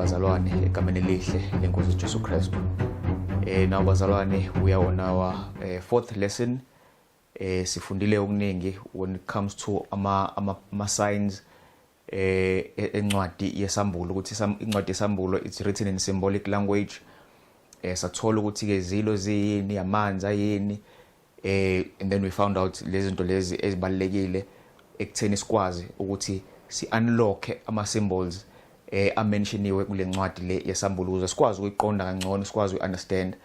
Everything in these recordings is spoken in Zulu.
Bazalwane, egameni elihle lenkosi Jesu Kristu. Now bazalwane, we are on our fourth lesson. Sifundile okuningi when it comes to ama signs encwadi yesambulo, ukuthi incwadi yesambulo, it's written in symbolic language. Sathola ukuthi ke izilo ziyini, amanzi ayini, and then we found out lezi zinto lezi ezibalekile ekutheni sikwazi ukuthi si unlock ama symbols amentioniwe kule ncwadi le yesambulo, ukuze sikwazi ukuyiqonda kangcono, sikwazi ukunderstand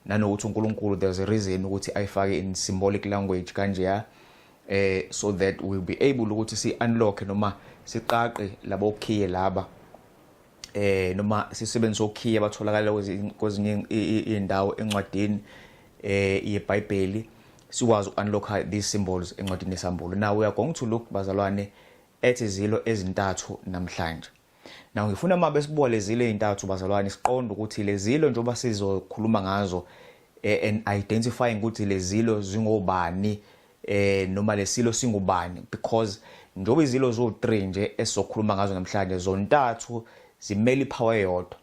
nanokuthi uNkulunkulu, there's a reason ukuthi ayifake in symbolic language kanje, so that we'll be able ukuthi si unlock noma siqaqe labo khiye laba, noma sisebenzise okhiye abatholakala kwezinye indawo encwadini yeBhayibheli, sikwazi ukunlock these symbols encwadini yesambulo. Now we are going to look, bazalwane, at izilo ezintathu namhlanje. Now ngifuna uma besibuka lezilo ezintathu, bazalwane, siqonde ukuthi lezilo, njengoba sizokhuluma ngazo and identifying ukuthi lezilo zingobani, noma lesilo singubani, because njengoba izilo zo3 nje esizokhuluma ngazo namhlanje, zontathu zimela ipower eyodwa,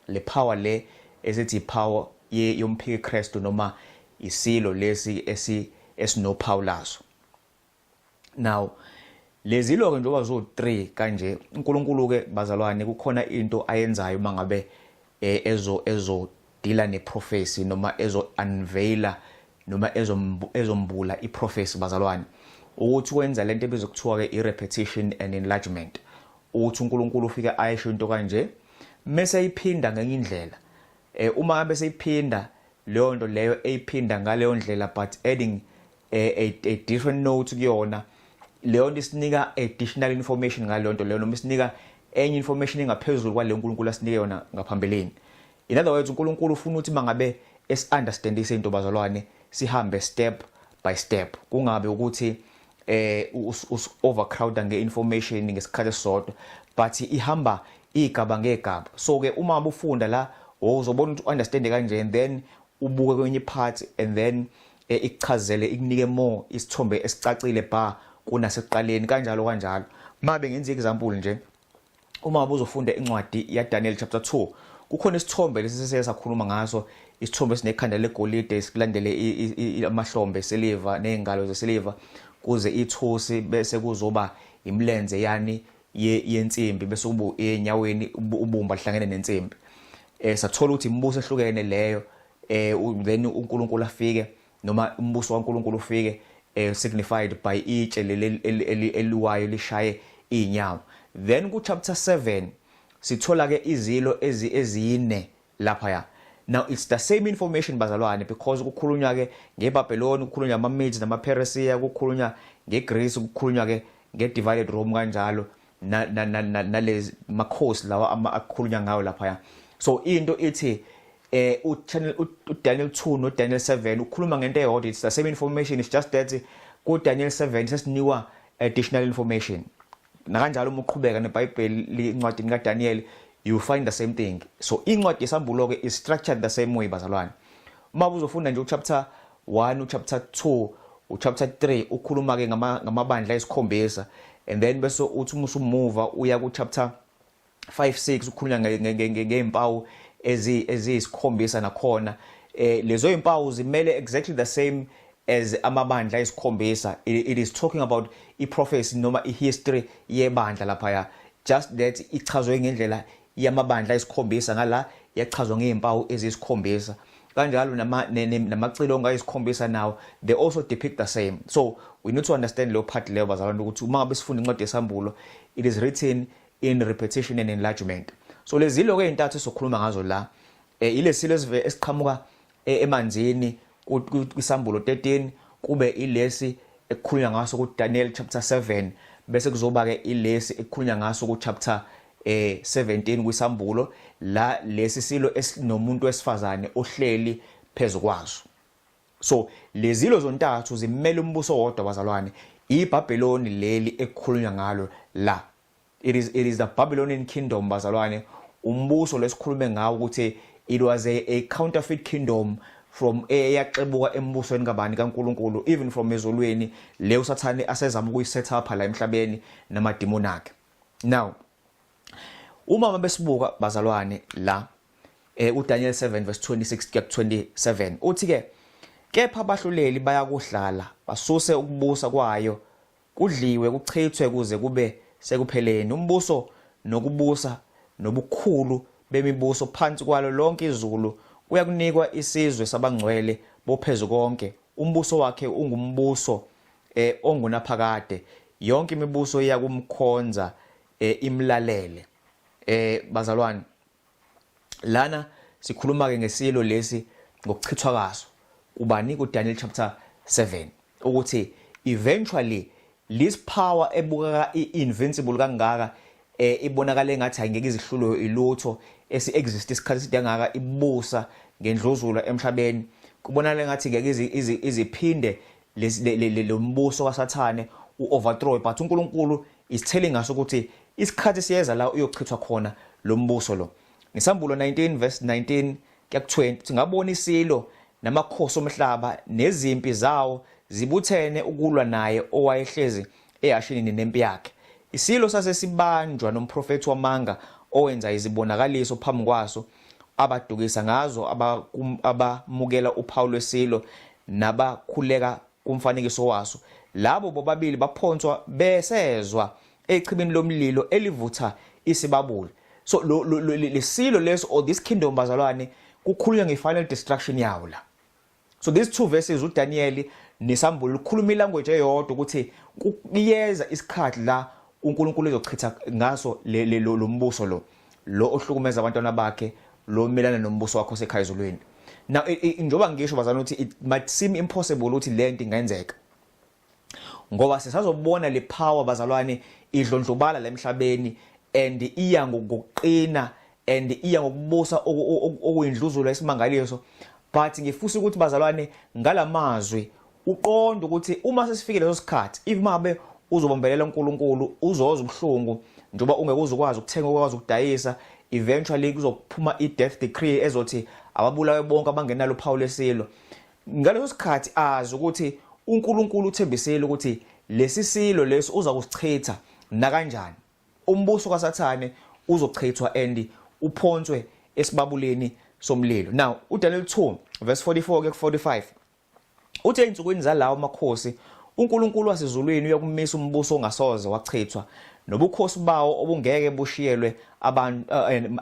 le power le esithi power yomphiki Kristu, noma isilo lesi esinophawu laso. Now lezilo ke, njengoba zo3 kanje, uNkulunkulu ke, bazalwane, kukhona into ayenzayo mangabe ezo deala neprophecy noma ezo unveila noma ezombula iprophecy, bazalwane, ukuthi wenza lento ebizwa kuthiwa ke i-repetition and enlargement, ukuthi uNkulunkulu ufike ayisho into kanje, mase iphinda ngenye indlela. Uma ngabe seyiphinda leyo nto leyo, eyiphinda ngaleyo ndlela but adding a different note kuyona leyo nto, isinika additional information ngaleyo nto leyo, noma isinika enye information engaphezulu kwale uNkulunkulu asinike yona ngaphambilini. In other words, uNkulunkulu ufuna ukuthi mangabe esi-understandise into, bazalwane, sihambe step by step, kungabe ukuthi overcrowd ngeinformation ngesikhathi esisodwa, but ihamba igaba ngegaba. So ke uma ufunda la, uzobona ukuthi understand kanje, and then ubuke kwenye part, and then ikuchazele, ikunike more isithombe esicacile ba kunasekuqaleni, kanjalo kanjalo. Mabe ngenza example nje, uma uzofunda incwadi ya Daniel chapter 2, kukhona isithombe lesi sesike sakhuluma ngaso, isithombe esinekhanda legolide, sikulandele amahlombe esiliva nezingalo zesiliva, kuze ithusi, bese kuzoba imlenze yani yensimbi, bese kuba enyaweni ubumba lihlangene nensimbi. Sathola ukuthi imibuso ehlukene leyo. Then uNkulunkulu afike, noma umbuso kaNkulunkulu ufike, signified by itshe leli eliwayo lishaye inyawo. Then ku chapter 7 sithola ke izilo ezine lapha ya. Now it's the same information, bazalwane, because kukhulunywa ke ngeBabylon, kukhulunywa ama Medes nama Persia, kukhulunywa ngeGreece, kukhulunywa ke ngeDivided Rome, kanjalo nalezi makhosi lawa akukhulunywa ngayo lapha ya. So into ithi uChannel uDaniel 2 no Daniel 7 ukhuluma ngento eyodwa. It's the same information, it's just that ku Daniel 7 sesinikwa additional information. Nakanjalo uma uqhubeka neBhayibheli, incwadi kaDaniel, you find the same thing. So incwadi yesambulo ke is structured the same way, bazalwane. Uma uzofunda nje uchapter 1, uchapter 2, uchapter 3, ukhuluma ke ngamabandla ayisikhombisa, and then bese uthi uma usumuva uya ku chapter 5, 6, ukhulunywa ngezimpawu eziyisikhombisa nakhona. Lezo impawu zimele exactly the same as amabandla ayisikhombisa. It is talking about i-prophecy noma i-history yebandla laphaya, just that ichazwe ngendlela yamabandla ayisikhombisa, ngala yachazwa ngezimpawu eziyisikhombisa, kanjalo namacilongo ayisikhombisa nawo, they also depict the same. So we need to understand leyo part leyo, bazalwane, ukuthi uma ngabe sifunda incwadi yesambulo, it is written in repetition and enlargement. So lezilo ke ezintathu esizokhuluma ngazo la, ilesilo esiqhamuka emanzini kwisambulo 13, kube ilesi ekukhulunywa ngaso ku Daniel chapter 7, bese kuzoba ke ilesi ekukhulunywa ngaso ku chapter 17 kwisambulo la, lesi silo esinomuntu wesifazane ohleli phezukwaso. So lezilo zontathu zimela umbuso wodwa, bazalwane, iBabylon leli ekukhulunywa ngalo la. It is the Babylonian kingdom, bazalwane, umbuso lesikhulume ngawo ukuthi it was a counterfeit kingdom from eyaxebuka embusweni kabani? KaNkuluNkulu, even from ezulwini, le uSathane asezama ukuyiset up la emhlabeni namadimoni akhe. Now Uma besibuka, bazalwane, la uDaniel 7 verse 26 kuya 27, uthi ke, "Kepha abahluleli bayakuhlala, basuse ukubusa kwayo, kudliwe, kuchithwe kuze kube sekupheleni. Umbuso nokubusa nobukhulu bemibuso phansi kwalo lonke izulu kuyakunikwa isizwe sabangcwele boPhezukonke. Umbuso wakhe ungumbuso ongunaphakade, yonke imibuso iyakumkhonza, imlalele." Bazalwane, lana sikhuluma ke ngesilo lesi ngokuchithwa kwaso kubani? KuDaniel chapter 7, ukuthi eventually this power ebukeka i-invincible kangaka, ibonakala engathi ayingeke izihlulo ilutho, esi exist isikhathi eside kangaka ibusa ngendluzula emhlabeni, kubonakala engathi ngeke iziphinde lo mbuso kaSathane u-overthrow, but uNkulunkulu is telling us ukuthi isikhathi siyeza la uyochithwa khona lo mbuso lo. Ngesambulo 19 verse 19 kuya ku-20, "Ngabona isilo namakhosi omhlaba nezimpi zawo zibuthene ukulwa naye owayehlezi ehashini nempi yakhe. Isilo sase sibanjwa nomprofethi wamanga owenza izibonakaliso phambi kwaso, abadukisa ngazo abamukela uphawu lwesilo nabakhuleka kumfanekiso waso. Labo bobabili baphonswa besezwa echibini lomlilo elivutha isibabule." So lo lesilo leso or this kingdom, bazalwane, kukhulunywa nge-final destruction yawo la. So these two verses, uDaniel nesambulo, likhuluma ilanguage eyodwa ukuthi kuyeza isikhathi la uNkulunkulu ezochitha ngaso lo mbuso lo ohlukumeza abantwana bakhe, lo melana nombuso wakho sekhaya ezulwini. Now, njengoba ngisho, bazalwane, ukuthi it might seem impossible ukuthi lento ingenzeka, ngoba sisazobona le power, bazalwane, idlondlobala lemhlabeni and iya ngokuqina and iya ngokubusa okuyindluzula esimangaliso. But ngifisa ukuthi, bazalwane, ngalamazwi uqonde ukuthi uma sesifike leso sikhathi, if mabe uzobambelela uNkulunkulu, uzoza ubuhlungu njengoba ungeke uzukwazi ukuthenga, ukwazi ukudayisa. Eventually kuzophuma i-death decree ezothi ababulawe bonke abangenalo uphawu lesilo. Ngaleso sikhathi azi ukuthi uNkulunkulu uthembisile ukuthi lesi silo leso uza kusichitha nakanjani. Umbuso kaSathane uzochithwa and uphonswe esibabuleni somlilo. Now, uDaniel 2 verse 44 ke 45 uthi, "Ey'nsukwini zalawo makhosi uNkulunkulu wasezulwini uyakumisa umbuso ongasoze wachithwa, nobukhosi bawo obungeke bushiyelwe abantu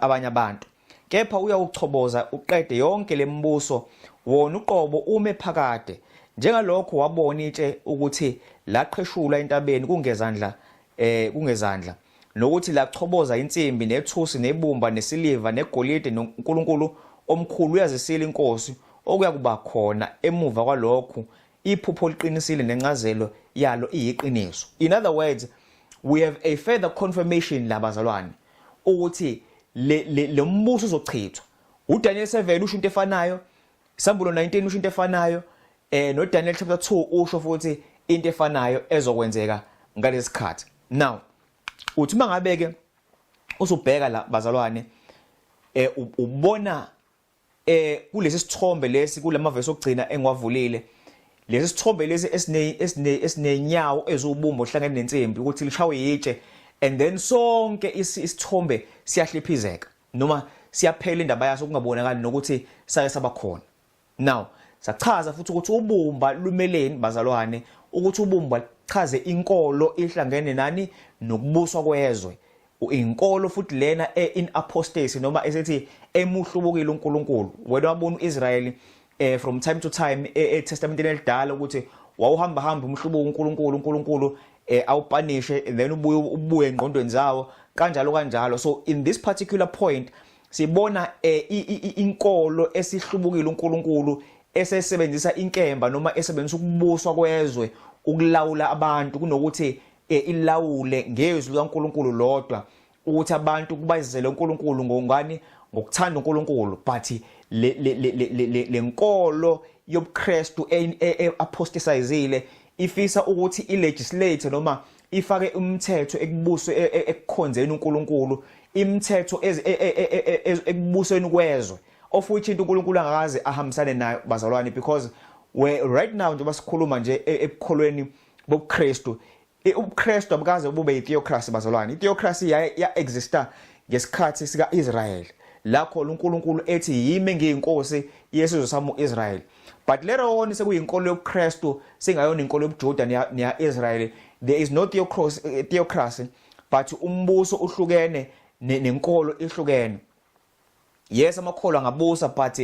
abanye abantu, kepha uyawuchoboza uqede yonke lembuso, wona uqobo ume phakade, njengalokho wabona itshe ukuthi laqheshulwa entabeni kungezandla, nokuthi lachoboza insimbi nethusi nebumba nesiliva negolide. NoNkulunkulu omkhulu uyazisila inkosi okuyakuba khona emuva kwalokhu. Iphupho liqinisile nencazelo yalo iyiqiniso." In other words, we have a further confirmation la, bazalwane, ukuthi le mbuso uzochithwa. uDaniel 7 usho into efanayo, Sambulo 19 usho into efanayo, noDaniel chapter 2 usho futhi into efanayo ezokwenzeka ngalesikhathi. Now, uthi mangabe ke usubheka la, bazalwane, ubona kulesi sithombe lesi kulamavesi okugcina engiwavulile, lesi sithombe lesi esinenyawo eziwubumba ohlangene nensimbi, ukuthi lishawe yitshe and then sonke isithombe siyahliphizeka noma siyaphela indaba yaso, kungabonakali nokuthi sake saba khona. Now, sachaza futhi ukuthi ubumba lumeleni, bazalwane, ukuthi ubumba chaze inkolo ihlangene nani? Nokubuswa kwezwe. Inkolo futhi lena in apostasy noma esithi emuhlubukile uNkulunkulu. Wena wabona uIsrael from time to time eTestamenteni elidala ukuthi wawuhamba hamba umhlubuko uNkulunkulu, uNkulunkulu awupanishe, then ubuye engqondweni zawo, kanjalo kanjalo. So in this particular point sibona inkolo esihlubukile uNkulunkulu, esesebenzisa inkemba noma esebenzisa ukubuswa kwezwe ukulawula abantu kunokuthi ilawule ngezwi likaNkulunkulu lodwa, ukuthi abantu kubazele uNkulunkulu ngongani? Ngokuthanda uNkulunkulu. But le lenkolo yobuKristu apostasizile ifisa ukuthi ilegislate noma ifake umthetho ekubuswe ekukhonzeni uNkulunkulu, imithetho ekubusweni kwezwe, of which into uNkulunkulu angakaze ahambisane nayo, bazalwane, because we right now, njengoba sikhuluma nje ebukholweni bobuKristu, ubuKristu abukaze bube itheocracy, bazalwane. Itheocracy ya exista ngesikhathi sika-Israel, la khona uNkulunkulu ethi, "Yimi ngiyinkosi yesizwe sami uIsrael." But later on sekuyinkolo yobuKristu, singayona inkolo yobuJuda neya-Israel. There is no theocracy, but umbuso uhlukene nenkolo ihlukene. Yes, amakholwa angabusa, but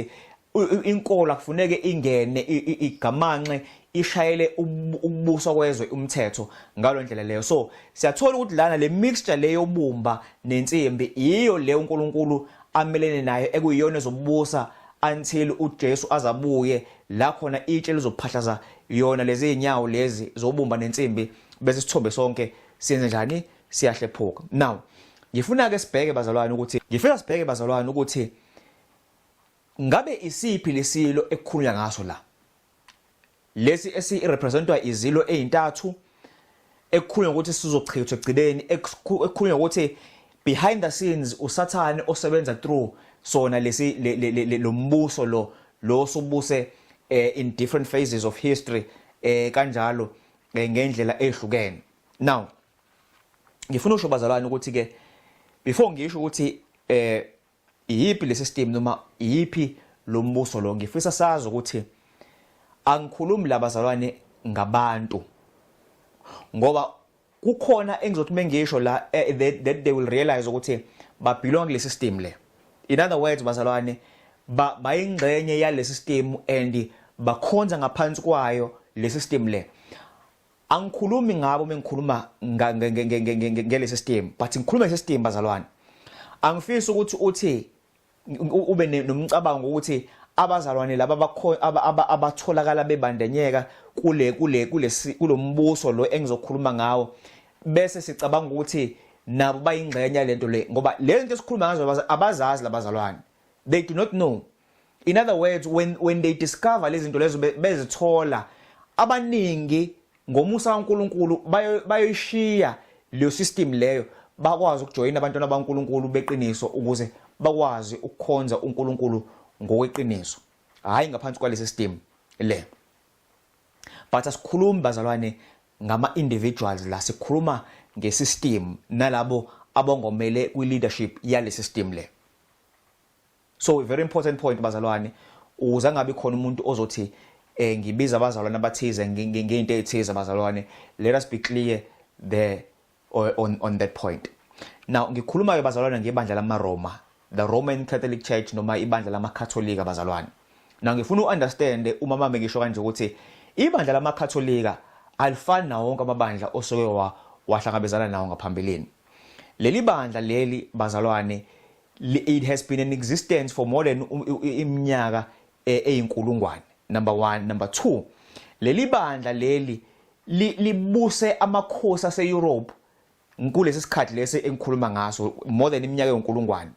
inkolo akufuneke ingene igamanxe ishayele ukubuswa kwezwe umthetho ngalo ndlela leyo. So siyathola ukuthi lana le mixture leyo yobumba nensimbi yiyo le uNkulunkulu amelene nayo, ekuyiyona ezobusa until uJesu azabuye, la khona itshe lizophahlaza yona lezi inyawo lezi zobumba nensimbi, bese sithombe sonke siyenze njani? Siyahlephuka. Now ngifuna ke sibheke, bazalwane, ukuthi ngifuna sibheke, bazalwane, ukuthi ngabe isiphi lesilo ekukhulunywa ngaso la, lesi esi-representwa izilo ezintathu ekukhulunywa ukuthi sizochithwa egcineni, ekukhulunywa ukuthi behind the scenes uSathane osebenza through sona lesi lo mbuso lo sobuse in different phases of history kanjalo ngendlela ehlukene. Now ngifuna usho, bazalwane, ukuthi ke before ngisho ukuthi iyiphi le system noma iyiphi lo mbuso lo, ngifisa sazi ukuthi angikhulumi labazalwane ngabantu, ngoba kukhona engizothi mengisho la that they will realize ukuthi ba belong kule system le. In other words, bazalwane, ba bayingxenye yale system and bakhonza ngaphansi kwayo le system le. Angikhulumi ngabo mengikhuluma ngale system, but ngikhuluma ngesystem, bazalwane. Angifisi ukuthi uthi ube nomcabango ukuthi abazalwane laba abatholakala bebandenyeka kule kulombuso lo engizokhuluma ngawo, bese sicabanga ukuthi nabo bayingxenye lento le, ngoba le nto esikhuluma ngazo abazazi labazalwane. They do not know. In other words, when they discover lezi zinto lezo, bezithola, abaningi ngomusa kaNkuluNkulu bayoyishiya leyo system leyo, bakwazi ukujoyina abantwana baNkuluNkulu beqiniso, ukuze bakwazi ukukhonza uNkulunkulu ngokweqiniso, hayi ngaphansi kwale system le. But asikhulumi, bazalwane, ngama individuals la, sikhuluma ngesystem nalabo abongomele kwi leadership yale system le. So very important point, bazalwane, ukuze angabi khona umuntu ozothi ngibiza abazalwane abathize ngento ezithize. Bazalwane, let us be clear there on that point. Now ngikhuluma ke, bazalwane, ngebandla lamaRoma, the Roman Catholic Church, noma ibandla lamaKatholika, bazalwane. Now ngifuna uunderstand uma mame ngisho kanje ukuthi ibandla lamaKatholika alifani nawo wonke amabandla osuke wahlangabezana nawo ngaphambilini. Leli bandla leli, bazalwane, it has been in existence for more than iminyaka eyinkulungwane, number 1. Number 2, leli bandla leli libuse amakhosi ase-Europe kulesi sikhathi lesi engikhuluma ngaso, more than iminyaka eyinkulungwane.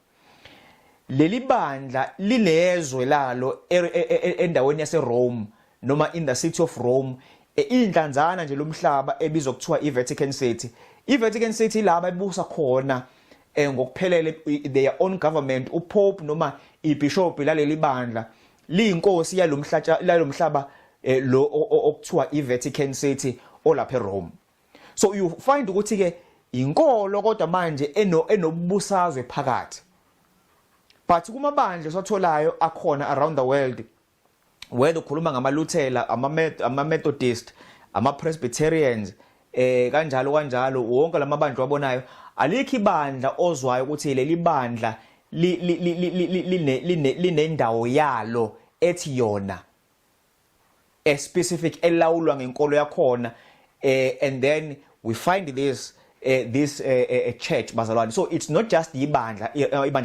Leli bandla linezwe lalo endaweni yaseRome, noma in the city of Rome, inhlanzana nje lomhlaba ebizwa kuthiwa iVatican City. iVatican City laba ebusa khona ngokuphelele, their own government. UPope noma ibishop laleli bandla liyinkosi yalomhlatsha lalomhlaba lo okuthiwa iVatican City olapha eRome. So you find ukuthi ke inkolo, kodwa manje enobusazwe phakathi. But kumabandla satholayo akhona around the world, whether ukhuluma ngamaLuthela, ama-Methodist, ama-Presbyterians, kanjalo kanjalo, wonke lamabandla wabonayo, alikho ibandla ozwayo ukuthi leli bandla linendawo yalo ethi yona a specific elawulwa ngenkolo yakhona. And then we find this church, bazalwane. So it's not just ibandla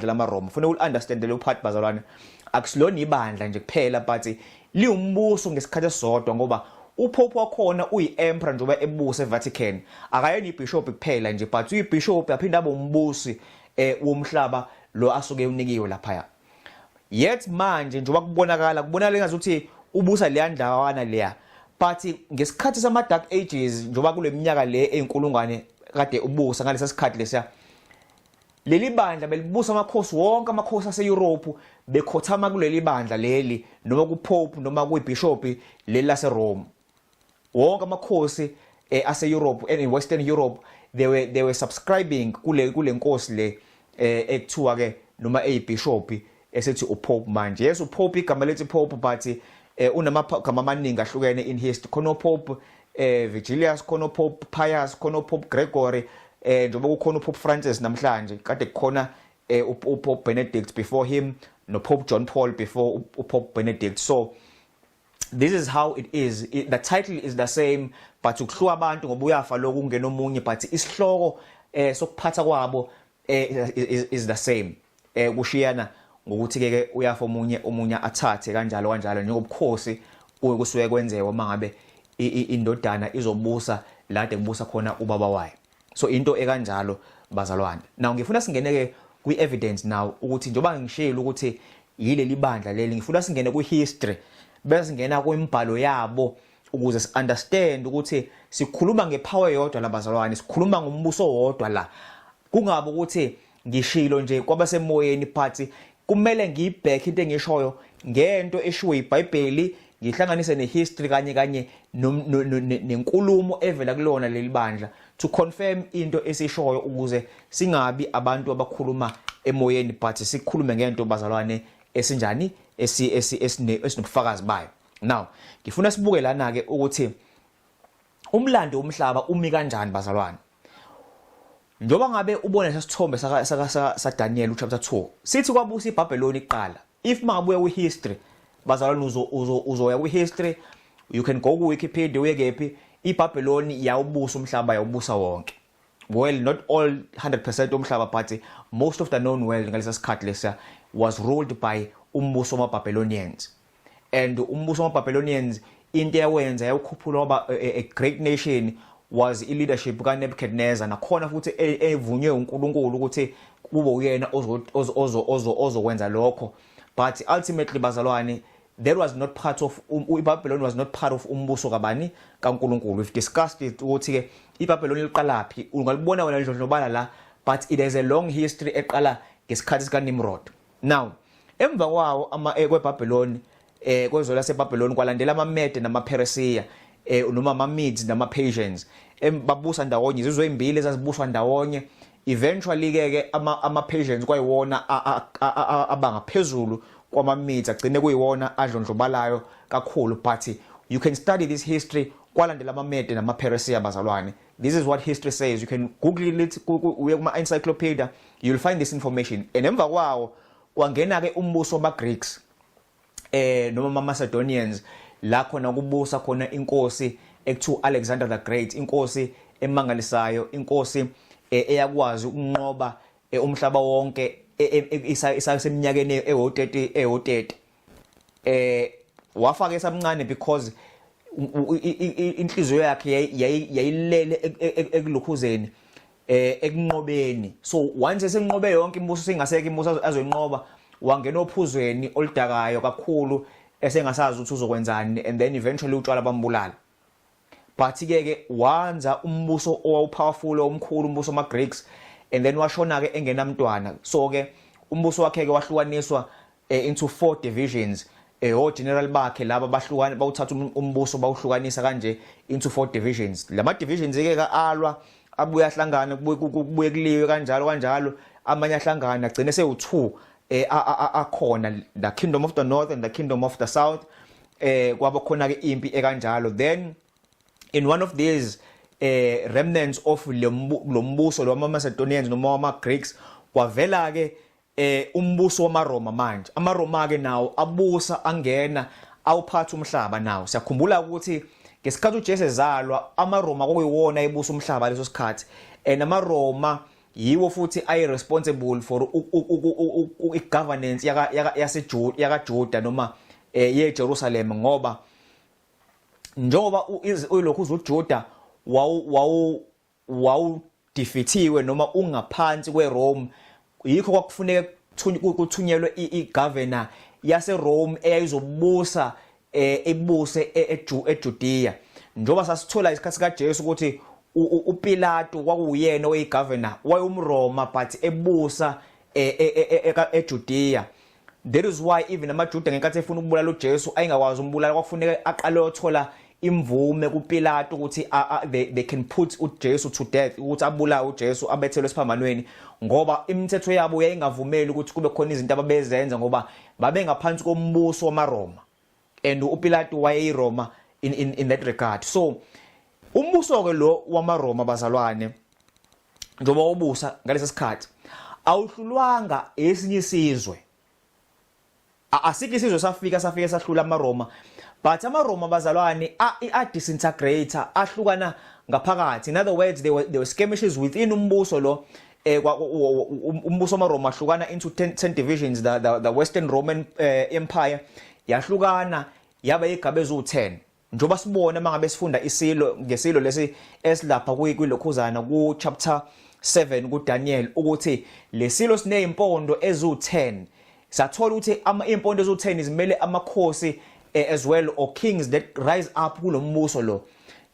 lamaRoma. Ufuna uku-understand leyo part, bazalwane. Akusilona ibandla nje kuphela, but liwumbuso ngesikhathi esisodwa, ngoba upope wakhona uyi-emperor njengoba ebusa eVatican. Akayena ibishop kuphela nje, but uyibishop aphinde abe umbusi womhlaba lo asuke unikiwe laphaya. Yet manje njengoba kubonakala ngazuthi ubusa leya ndawana leya, but ngesikhathi sama Dark Ages, njengoba kule minyaka le eyinkulungwane kade ubusa ngalesa sikhathi lesiya, leli bandla belibusa amakhosi wonke, amakhosi ase-Europe bekhothama kuleli bandla leli, noma kupope noma kuyibishop leli lase-Rome. Wonke amakhosi ase-Europe and in Western Europe, they were subscribing kule nkosi le. Ekuthiwa ke noma eyibishop esethi upope manje. Yes, upope, igama lethi pope, but unamagama amaningi ahlukene in history. Khona upope Vigilius, khona upope Pius, khona upope Gregory, njengoba kukhona upope Francis namhlanje, kade kukhona upope Benedict before him, no Pope John Paul before upope Benedict. So this is how it is. The title is the same, but ukuhluka abantu ngoba uyafa lokhu kungena omunye, but isihloko sokuphatha kwabo is the same. Kushiyana ngokuthi ke uyafa omunye, omunye athathe, kanjalo kanjalo, njengobukhosi kuye kusuke kwenzeka uma ngabe indodana izobusa la kubusa khona ubaba wayo. So into ekanjalo, bazalwane. Now ngifuna singene ke kwi-evidence now, ukuthi njengoba ngishilo ukuthi yileli bandla leli, ngifuna singene kwi-history bese singena kwimibhalo yabo ukuze si-understand ukuthi sikhuluma ngepower yodwa la, bazalwane, sikhuluma ngombuso wodwa la. Kungabe ukuthi ngishilo nje kwabasemoyeni, but kumele ngiyibheke into engishoyo ngento eshiwo iBhayibheli, ngihlanganise nehistory kanye kanye nenkulumo evela kulona leli bandla to confirm into esishoyo, ukuze singabi abantu abakhuluma emoyeni, but sikhulume ngento, bazalwane, esinjani, esinobufakazi bayo. Now ngifuna sibuke lana ke ukuthi umlando womhlaba umi kanjani, bazalwane. Njoba ngabe ubona lesithombe saka saka sa Daniel uchapter 2, sithi kwabusa iBabylon iqala. If mangabuya kwi-history, bazalwane, uzo uzo uzoya kwi-history, you can go ku Wikipedia, uye kephi, iBabylon yawubusa umhlaba, yawubusa wonke. Well, not all 100% umhlaba, but most of the known world ngalesa sikhathi lesa was ruled by umbuso wama-Babylonians. And umbuso wama-Babylonians, into eyawenza yawukhuphula waba a great nation was i-leadership kaNebuchadnezzar, nakhona futhi evunywe uNkulunkulu ukuthi kube uyena ozokwenza lokho. But ultimately, bazalwane, that was not part of iBabylon was not part of umbuso kabani? KaNkulunkulu. We've discussed it ukuthi ke iBabylon liqalaphi. Ungalibona wena lidlondlobala la, but it has a long history eqala ngesikhathi sika Nimrod. Now emva kwawo ama kweBabylon, kwezwe laseBabylon, kwalandela amaMede namaPersia, noma ama-Medes nama-Persians. Babusa ndawonye, izizwe ezimbili ezazibuswa ndawonye. Eventually ke ama Persians kwayiwona abangaphezulu kwama-Medes, agcine kuyiwona adlondlobalayo kakhulu. But you can study this history. Kwalandela amaMede namaPersia, bazalwane. This is what history says. You can google it, uye kuma encyclopedia, you'll find this information. And emva kwawo kwangena ke umbuso wama Greeks, noma ama Macedonians, la khona kubusa khona inkosi ekuthiwa Alexander the Great, inkosi emangalisayo, inkosi eyakwazi ukunqoba umhlaba wonke isaseminyakeni ewo-30. Wafaka esamncane because inhliziyo yakhe yayilele ekulokhuzeni, ekunqobeni. So once esenqobe yonke imibuso, singaseke imibuso azoyinqoba, wangena ophuzweni oludakayo kakhulu, esengasazi ukuthi uzokwenzani, and then eventually utshwala bambulala. But ke wanza umbuso owawupowerful, omkhulu, umbuso wama Greeks, and then washona ke engenamntwana. So ke umbuso wakhe ke wahlukaniswa into four divisions. O general bakhe laba bahlukana, bawuthatha umbuso, bawuhlukanisa kanje into four divisions. Lama divisions ke alwa, abuye ahlangana, kubuye kuliwe, kanjalo kanjalo, amanye ahlangana, agcine sewu2 akhona, the kingdom of the north and the kingdom of the south. Kwaba khona ke impi ekanjalo. Then in one of these remnants of lombuso lo Macedonians noma ama Greeks, kwavela ke umbuso wamaRoma. Manje amaRoma ke nawo abusa, angena, awuphatha umhlaba nawo. Siyakhumbula ukuthi ngesikhathi uJesu ezalwa, amaRoma kwakuyiwona ebusa umhlaba leso sikhathi, and amaRoma yiwo futhi ayi responsible for i-governance yaka yaseJuda, yakaJuda noma yeJerusalem, ngoba njengoba uyilokhu uJuda wawu defeatiwe noma ungaphansi kweRome, yikho kwakufuneka kuthunyelwe igovernor yaseRome eyayizobusa, ebuse eJudea, njengoba sasithola isikhathi kaJesu ukuthi uPilato kwakuyena oyigovernor, wayumRoma, but ebusa eJudea. That is why even amaJuda, ngenkathi efuna ukubulala uJesu, ayengakwazi umbulala, kwakufuneka aqale othola imvume kuPilato ukuthi they can put uJesu to death, ukuthi abulawe uJesu, abethelwe esiphambanweni, ngoba imithetho yabo yayingavumeli ukuthi kube khona izinto ababezenza, ngoba babengaphansi kombuso wamaRoma and uPilato wayeyiRoma in that regard. So umbuso ke lo wamaRoma, bazalwane, njengoba ubusa ngalesi sikhathi, awuhlulwanga esinye isizwe. Asikho isizwe safika sahlula amaRoma, but amaRoma, bazalwane, a disintegrate, ahlukana ngaphakathi. In other words, there were skirmishes within umbuso lo. Umbuso wamaRoma ahlukana into 10 divisions. The Western Roman Empire yahlukana yaba igaba ezu10, njengoba sibona mangabe sifunda isilo ngesilo lesi esilapha kuyilokhuzana ku chapter 7 kuDaniel, ukuthi lesilo sinezimpondo ezu10. Sathola ukuthi ama impondo ezu10 zimele amakhosi as well, or kings that rise up kulombuso lo,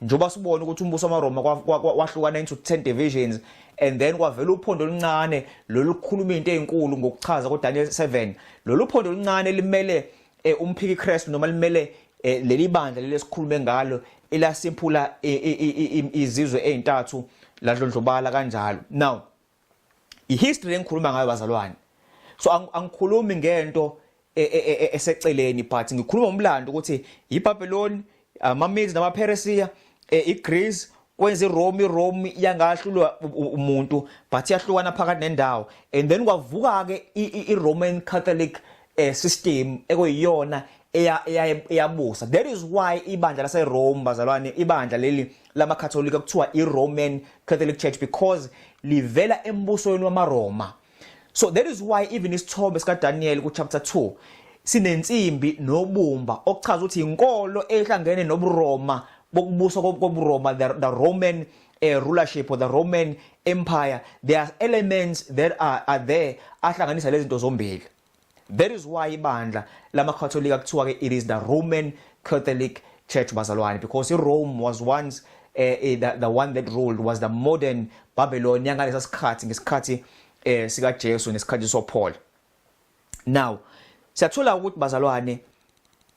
njengoba sibona ukuthi umbuso wamaRoma wahlukana into 10 divisions and then kwavela uphondo oluncane lolu khuluma into ezinkulu ngokuchaza kuDaniel 7. Lolu phondo oluncane limele umphiki Kristu, noma limele leli bandla leli esikhulume ngalo elasiphula izizwe ezintathu, ladlondlobala kanjalo. Now, ihistory engikhuluma ngayo, bazalwane, so angikhulumi ngento eseceleni, but ngikhuluma umlando ukuthi iBabylon, amaMedes namaPersia, iGreece, kwenza iRome. IRome yangahlulwa umuntu, but yahlukana phakathi nendawo and then kwavuka ke iRoman Catholic system ekuyiyona eyabusa. That is why ibandla laseRome, bazalwane, ibandla leli lamaKatholika kuthiwa iRoman Catholic Church, because livela embusweni wamaRoma. So that is why even isithombe sika Daniel ku chapter 2 sinensimbi nobumba, okuchaza ukuthi inkolo ehlangene nobuRoma, bokubusa kobuRoma, the Roman rulership or the Roman Empire. There are elements that are there ahlanganisa lezi zinto zombili. That is why ibandla lamaKatholika kuthiwa ke it is the Roman Catholic Church, bazalwane, because iRome was once the one that ruled, was the modern Babylon yangalesa sikhathi, ngesikhathi sika Jesu nesikhathi soPaul. Now, siyathola ukuthi, bazalwane,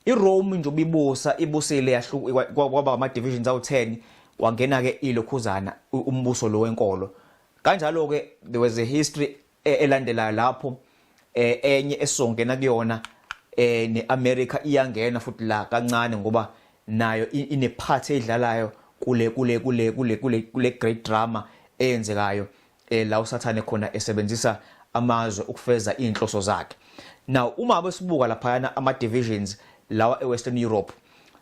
iRome nje ubibusa, ibusile, yahluka kwaba ama divisions awu10, wangena ke ilokhuzana umbuso lo wenkolo kanjalo ke. There was a history elandelayo lapho enye esongena kuyona, neAmerica iyangena futhi la kancane, ngoba nayo ine part edlalayo kule great drama eyenzekayo la uSathane khona esebenzisa amazwe ukufeza inhloso zakhe. Now, uma besibuka laphayana ama divisions lawa eWestern Europe,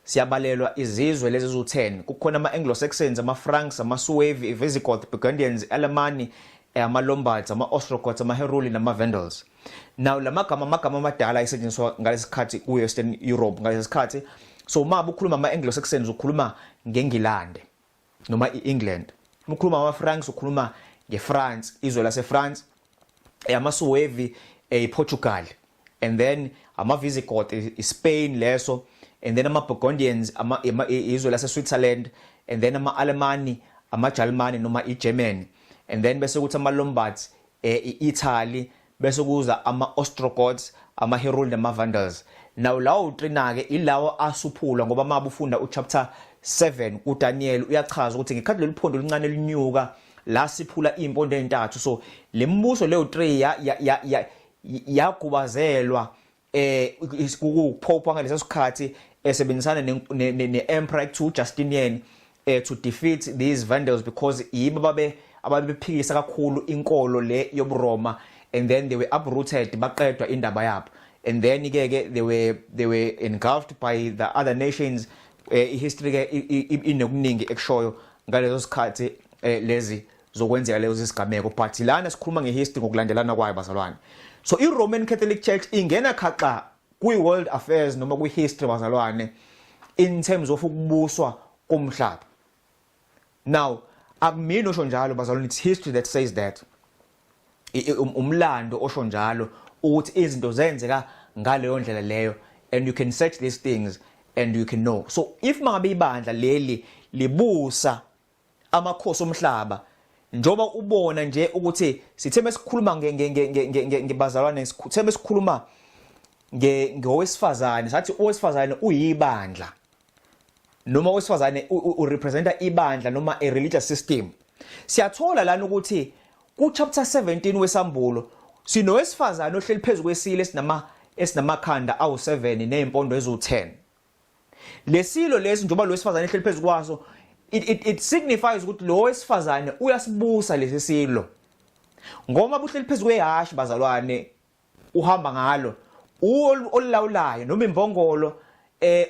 siyabalelwa izizwe lezi ezu-10. Kukhona ama-Anglo-Saxons, ama-Franks, ama-Suevi, i-Visigoth, Burgundians, Alemanni, ama-Lombards, ama-Ostrogoths, ama-Heruli nama-Vandals. Now, la magama, amagama amadala ayisetshenziswa ngalesi sikhathi ku-Western Europe ngalesi sikhathi. So uma ukhuluma ama-Anglo-Saxons, ukhuluma ngeNgilande noma i-England. Uma ukhuluma ama-Franks, ukhuluma ngeFrance, izwe lase-France. Ama-Suevi, iPortugal, and then ama-Visigoth, iSpain leso, and then ama-Burgundians, izwe lase-Switzerland, and then ama-Alemanni, amaJalimani noma iGermany, and then bese kuthi ama-Lombards, i-Italy, bese kuza ama-Ostrogoths, ama-Heruli nama-Vandals. Now, lawo three ke ilawo asuphulwa, ngoba uma ufunda uchapter 7 kuDaniel, uyachaza ukuthi ngekhathi lolu phondo oluncane linyuka la siphula impondo ezintathu. So lembuso leyo 3 ya yagubazelwa kuPope ngalesa sikhathi esebenzisana ne-Emperor to Justinian to defeat these Vandals, because yibo babe ababephikisa kakhulu inkolo le yobuRoma, and then they were uprooted, baqedwa indaba yabo, and then ke they were engulfed by the other nations. History ke inokuningi ekushoyo ngalezo sikhathi lezi zokwenzeka lezo sigameko, but lana sikhuluma ngehistory ngokulandelana kwayo, bazalwane. So iRoman Catholic Church ingena khaxa kwi-world affairs noma kwi-history, bazalwane, in terms of ukubuswa komhlaba. Now, akumina osho njalo, bazalwane, it's history that says that. Umlando osho njalo ukuthi izinto zenzeka ngaleyo ndlela leyo, and you can search these things and you can know. So if mangabe ibandla leli libusa amakhosi omhlaba, njoba ubona nje ukuthi sithe mesikhuluma ngebazalwane, sithe mesikhuluma ngowesifazane, sathi owesifazane uyibandla. Noma owesifazane urepresenta ibandla noma a religious system. Siyathola lana ukuthi ku chapter 17 wesambulo sinowesifazane ohleli phezulu kwesilo esinamakhanda awu7 nezimpondo eziwu10. Lesilo lesi, njengoba lo wesifazane ehleli phezulu kwaso, it signifies ukuthi lo wesifazane uyasibusa lesi silo, ngoba buhleli phezulu kwehashi, bazalwane, uhamba ngalo, olulawulayo, noma imbongolo.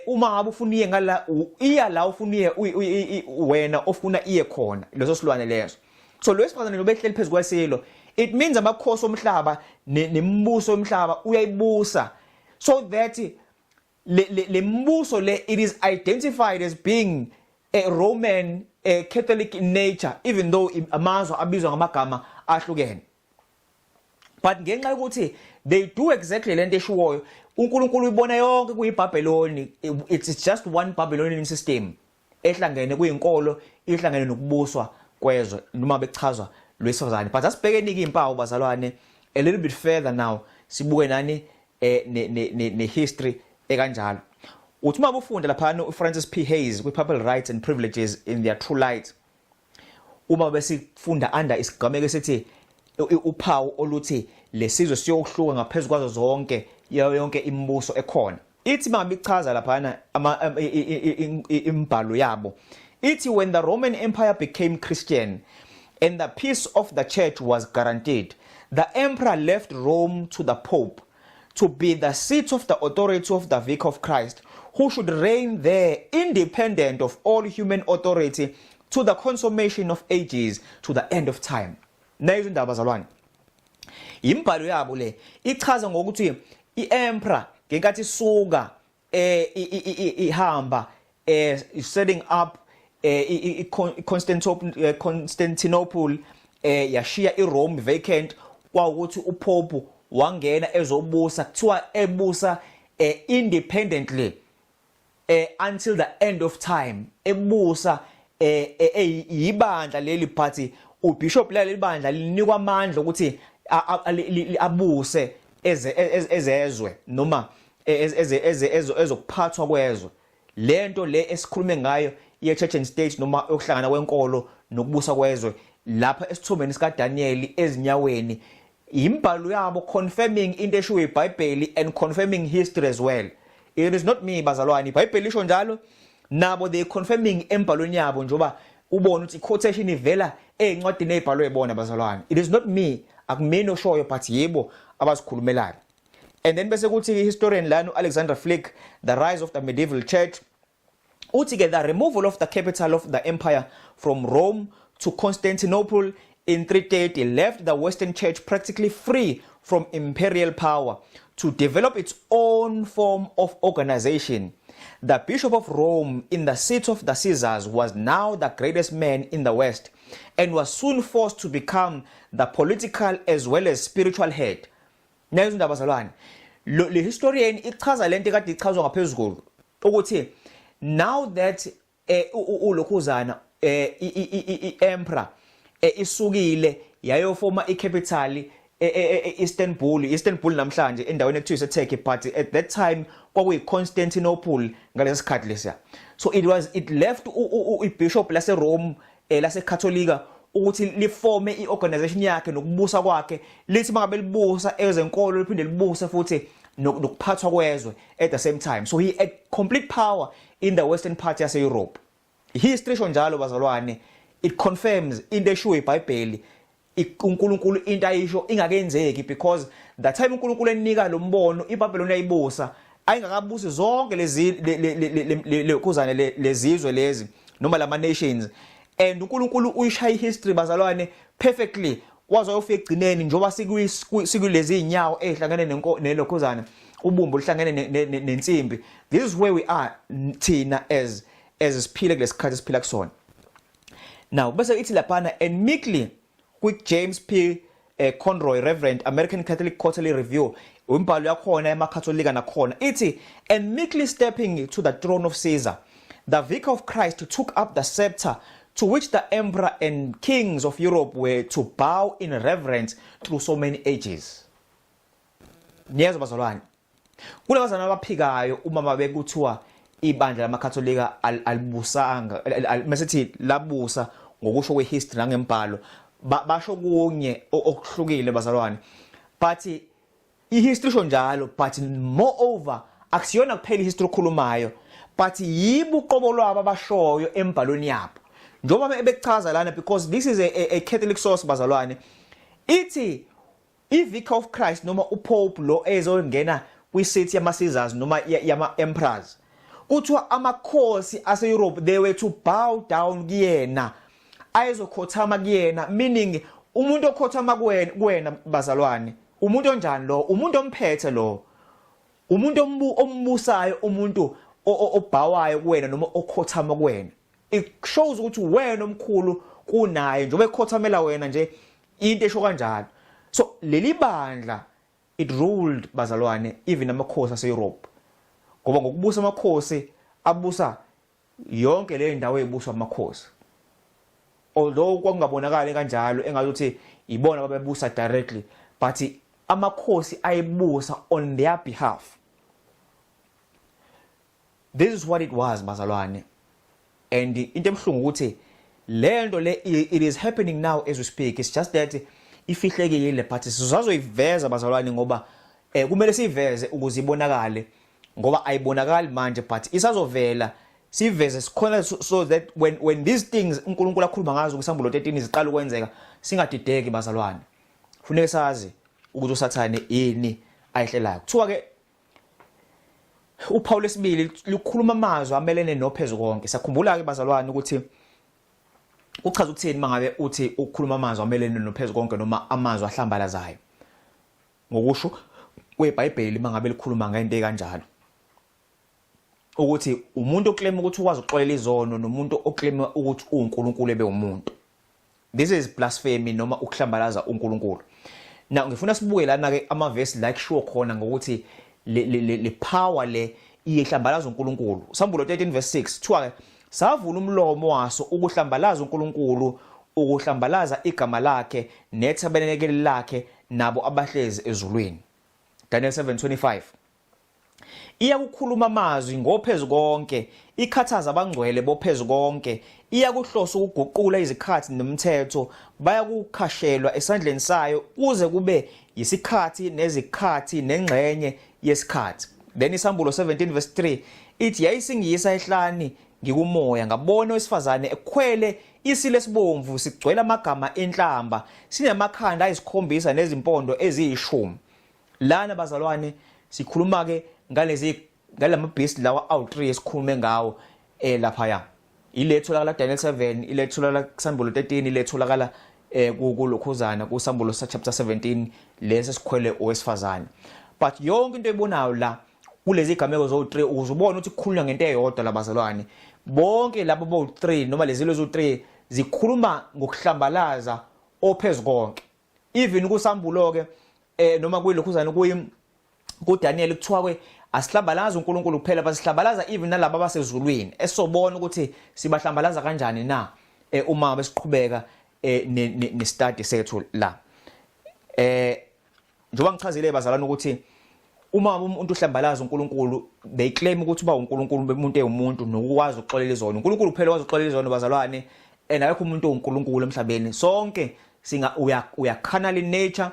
Uma ngabe ufuna iye ngala, iya la ufuna iye wena, ofuna iye khona leso silwane leso. So lo wesifazane lobe ehleli phezulu kwesilo, it means amakhosi omhlaba nemibuso yomhlaba uyayibusa, so that le mbuso le, it is identified as being a Roman, a Catholic in nature, even though amazwe abizwa ngamagama ahlukene, but ngenxa yokuthi they do exactly lento eshiwoyo, uNkulunkulu uyibona yonke kuyiBabylon. It's just one Babylonian system ehlangene kuyinkolo, ihlangene nokubuswa kwezwe, noma bechazwa lwesifazane. But asibhekeni ke impawu, bazalwane, a little bit further now, sibuke nani ne history ekanjalo. Uthi uma ufunda lapha uFrancis P Hayes kwi Papal Rights and Privileges in Their True Light, uma besifunda under isigameko esithi uphawu oluthi lesizwe siyohluka ngaphezulu kwazo zonke yonke imibuso ekhona, ithi mangabe ichaza laphana imbhalo yabo, ithi, "When the Roman Empire became Christian and the peace of the church was guaranteed, the emperor left Rome to the pope to be the seat of the authority of the vicar of Christ, who should reign there independent of all human authority to the consummation of ages, to the end of time." Nayo indaba, bazalwane, imbhalo yabo le ichaza ngokuthi iemperor ngenkathi isuka ihamba setting up iConstantinople, Constantinople, yashiya iRome vacant, kwawukuthi uPope wangena ezobusa, kuthiwa ebusa independently until the end of time, ebusa ibandla leli, but ubishop leli bandla linikwa amandla ukuthi abuse eze ezezwe noma eze eze ezokuphathwa kwezwe, lento le esikhulume ngayo ye church and state noma yokuhlangana kwenkolo nokubusa kwezwe lapha esithombeni sika Daniel ezinyaweni. Imbhalo yabo confirming into eshiwo iBhayibheli and confirming history as well. It is not me, bazalwane, iBhayibheli lisho njalo, nabo they confirming embhalweni yabo, njoba ubona ukuthi quotation ivela ezincwadini ezibhalwe yibona, bazalwane. It is not me, akumina oshoyo, but yebo abazikhulumelayo. And then bese kuthi historian lana Alexander Flick, The Rise of the Medieval Church, uthi ke, "The removal of the capital of the empire from Rome to Constantinople in 330 left the Western Church practically free from imperial power to develop its own form of organization. The Bishop of Rome in the seat of the Caesars was now the greatest man in the West and was soon forced to become the political as well as spiritual head." Nayo indaba, bazalwane, le historian ichaza lento ekade ichazwa ngaphezulu ukuthi now that ulokhuzana i-emperor isukile yayofoma icapital e-Istanbul, Istanbul namhlanje endaweni ekuthiwa iseTurkey, but at that time kwakuyi-Constantinople ngalesi sikhathi lesiya. So it left ibishop lase Rome, laseKatholika, ukuthi lifome iorganization yakhe nokubusa kwakhe, lithi mangabe libusa ezenkolo liphinde libuse futhi nokuphathwa kwezwe at the same time. So he had complete power in the western part yase Europe. History isho njalo, bazalwane. It confirms into eshiwo iBhayibheli, uNkulunkulu into ayisho ingakenzeki, because the time uNkulunkulu enika lo mbono, iBabylon yayibusa, ayingakabusi zonke lezi lekhuzane lezizwe lezi noma lama nations. And uNkulunkulu uyishaya history, bazalwane, perfectly, waze wayofika egcineni njengoba sikulezi inyawo ezihlangene nelokhuzana, ubumbo luhlangene nensimbi. This is where we are thina as siphile kulesikhathi esiphila kusona now. Bese ithi laphana, and meekly, kwi James P Conroy, Reverend, American Catholic Quarterly Review, umbhalo yakhona emaKatholika nakhona, ithi, "And meekly stepping to the throne of Caesar, the vicar of Christ took up the scepter to which the emperor and kings of Europe were to bow in reverence through so many ages." Niyezwa, bazalwane, kulabazalwane abaphikayo uma mabekuthiwa Ibandla lamaKatholika alibusanga, masithi labusa ngokusho kwehistory nangembhalo, basho kunye okuhlukile bazalwane, but ihistory isho njalo. But moreover, akusiyona kuphela ihistory okhulumayo, but yibo uqobo lwabo abashoyo embhalweni yabo, njengoba ebekuchaza lana, because this is a Catholic source, bazalwane. Ithi i-Vicar of Christ noma uPope lo ezongena kwi-seat yama-Caesars noma yama-emperors, kuthiwa amakhosi ase-Europe, they were to bow down kuyena, ayezokhothama kuyena, meaning umuntu okhothama kuwena, bazalwane, umuntu onjani lo? Umuntu omphethe lo, umuntu ombusayo, umuntu obhawayo kuwena noma okhothama kuwena. It shows ukuthi wena omkhulu kunaye njengoba ekhothamela wena nje, into esho kanjalo. So leli bandla, it ruled, bazalwane, even amakhosi ase-Europe, ngoba ngokubusa amakhosi abusa yonke le ndawo ebuswa amakhosi, although kwakungabonakali kanjalo engathi ibona ababebusa directly, but amakhosi ayebusa on their behalf. This is what it was, bazalwane, and into ebuhlungu ukuthi le nto le, it is happening now as we speak. It's just that ifihlekile, but sizazoyiveza, bazalwane, ngoba kumele siyiveze ukuze ibonakale, ngoba ayibonakali manje, but isazovela. Siveze sikhona so that when these things uNkulunkulu akhuluma ngazo kuSambulo 13 ziqala ukwenzeka, singadideki, bazalwane. Kufuneka sazi ukuthi uSathane yini ayihlelayo. Kuthiwa ke uphawu lesibili lukhuluma amazwi amelene nophezu konke. Siyakhumbula ke, bazalwane, ukuthi kuchaza ukuthini mangabe uthi ukukhuluma amazwi amelene nophezu konke noma amazwi ahlambalazayo ngokusho kweBhayibheli, mangabe likhuluma ngento ekanjalo, ukuthi umuntu oclaim ukuthi ukwazi ukuxolela izono nomuntu oclaim ukuthi uNkulunkulu ebe umuntu. This is blasphemy noma ukuhlambalaza uNkulunkulu. Now ngifuna sibuke lana ke amavesi la kushiwo khona ngokuthi le power le iyehlambalaza uNkulunkulu. Sambulo 13 verse 6, kuthiwa ke savula umlomo waso ukuhlambalaza uNkulunkulu, ukuhlambalaza igama lakhe nethabenekeli lakhe nabo abahlezi ezulwini. Daniel 7:25, iyakukhuluma amazwi ngophezu konke, ikhathaza abangcwele bophezu konke, iyakuhlosa ukuguqula izikhathi nomthetho, bayakukhashelwa esandleni sayo kuze kube yisikhathi nezikhathi nengxenye yesikhathi. Then Isambulo 17 verse 3 ithi, yayisingiyisa ehlani ngikumoya, ngabona owesifazane ekhwele isilo esibomvu, sigcwele amagama enhlamba, sinamakhanda ayisikhombisa nezimpondo eziyishumi. Lana, bazalwane, sikhuluma ke ngalezi ngalama beast lawa awu3 esikhulume ngawo lapha ya ile tholakala Daniel 7, ile tholakala kuSambulo 13, ile tholakala kulokhuzana kuSambulo sa chapter 17, lesi sikhwele owesifazane. But yonke into ebonayo la kulezi gameko zo3, ukuze ubone ukuthi kukhulunywa ngento eyodwa labazalwane, bonke labo bo3 noma lezi lezo 3 zikhuluma ngokuhlambalaza ophezu konke. Even kuSambulo ke noma kuyilokhuzana kuyi kuDaniel, kuthiwa ke asihlambalaza uNkulunkulu kuphela, basihlambalaza even nalabo abasezulwini, esobona ukuthi sibahlambalaza kanjani na uma besiqhubeka ne study sethu la. Njengoba ngichazile, bazalwane, ukuthi uma umuntu uhlambalaza uNkulunkulu, they claim ukuthi uba uNkulunkulu umuntu ewumuntu nokwazi ukuxolela izono. uNkulunkulu kuphela wazi ukuxolela izono, bazalwane, and akekho umuntu owuNkulunkulu emhlabeni. Sonke singa uya carnal in nature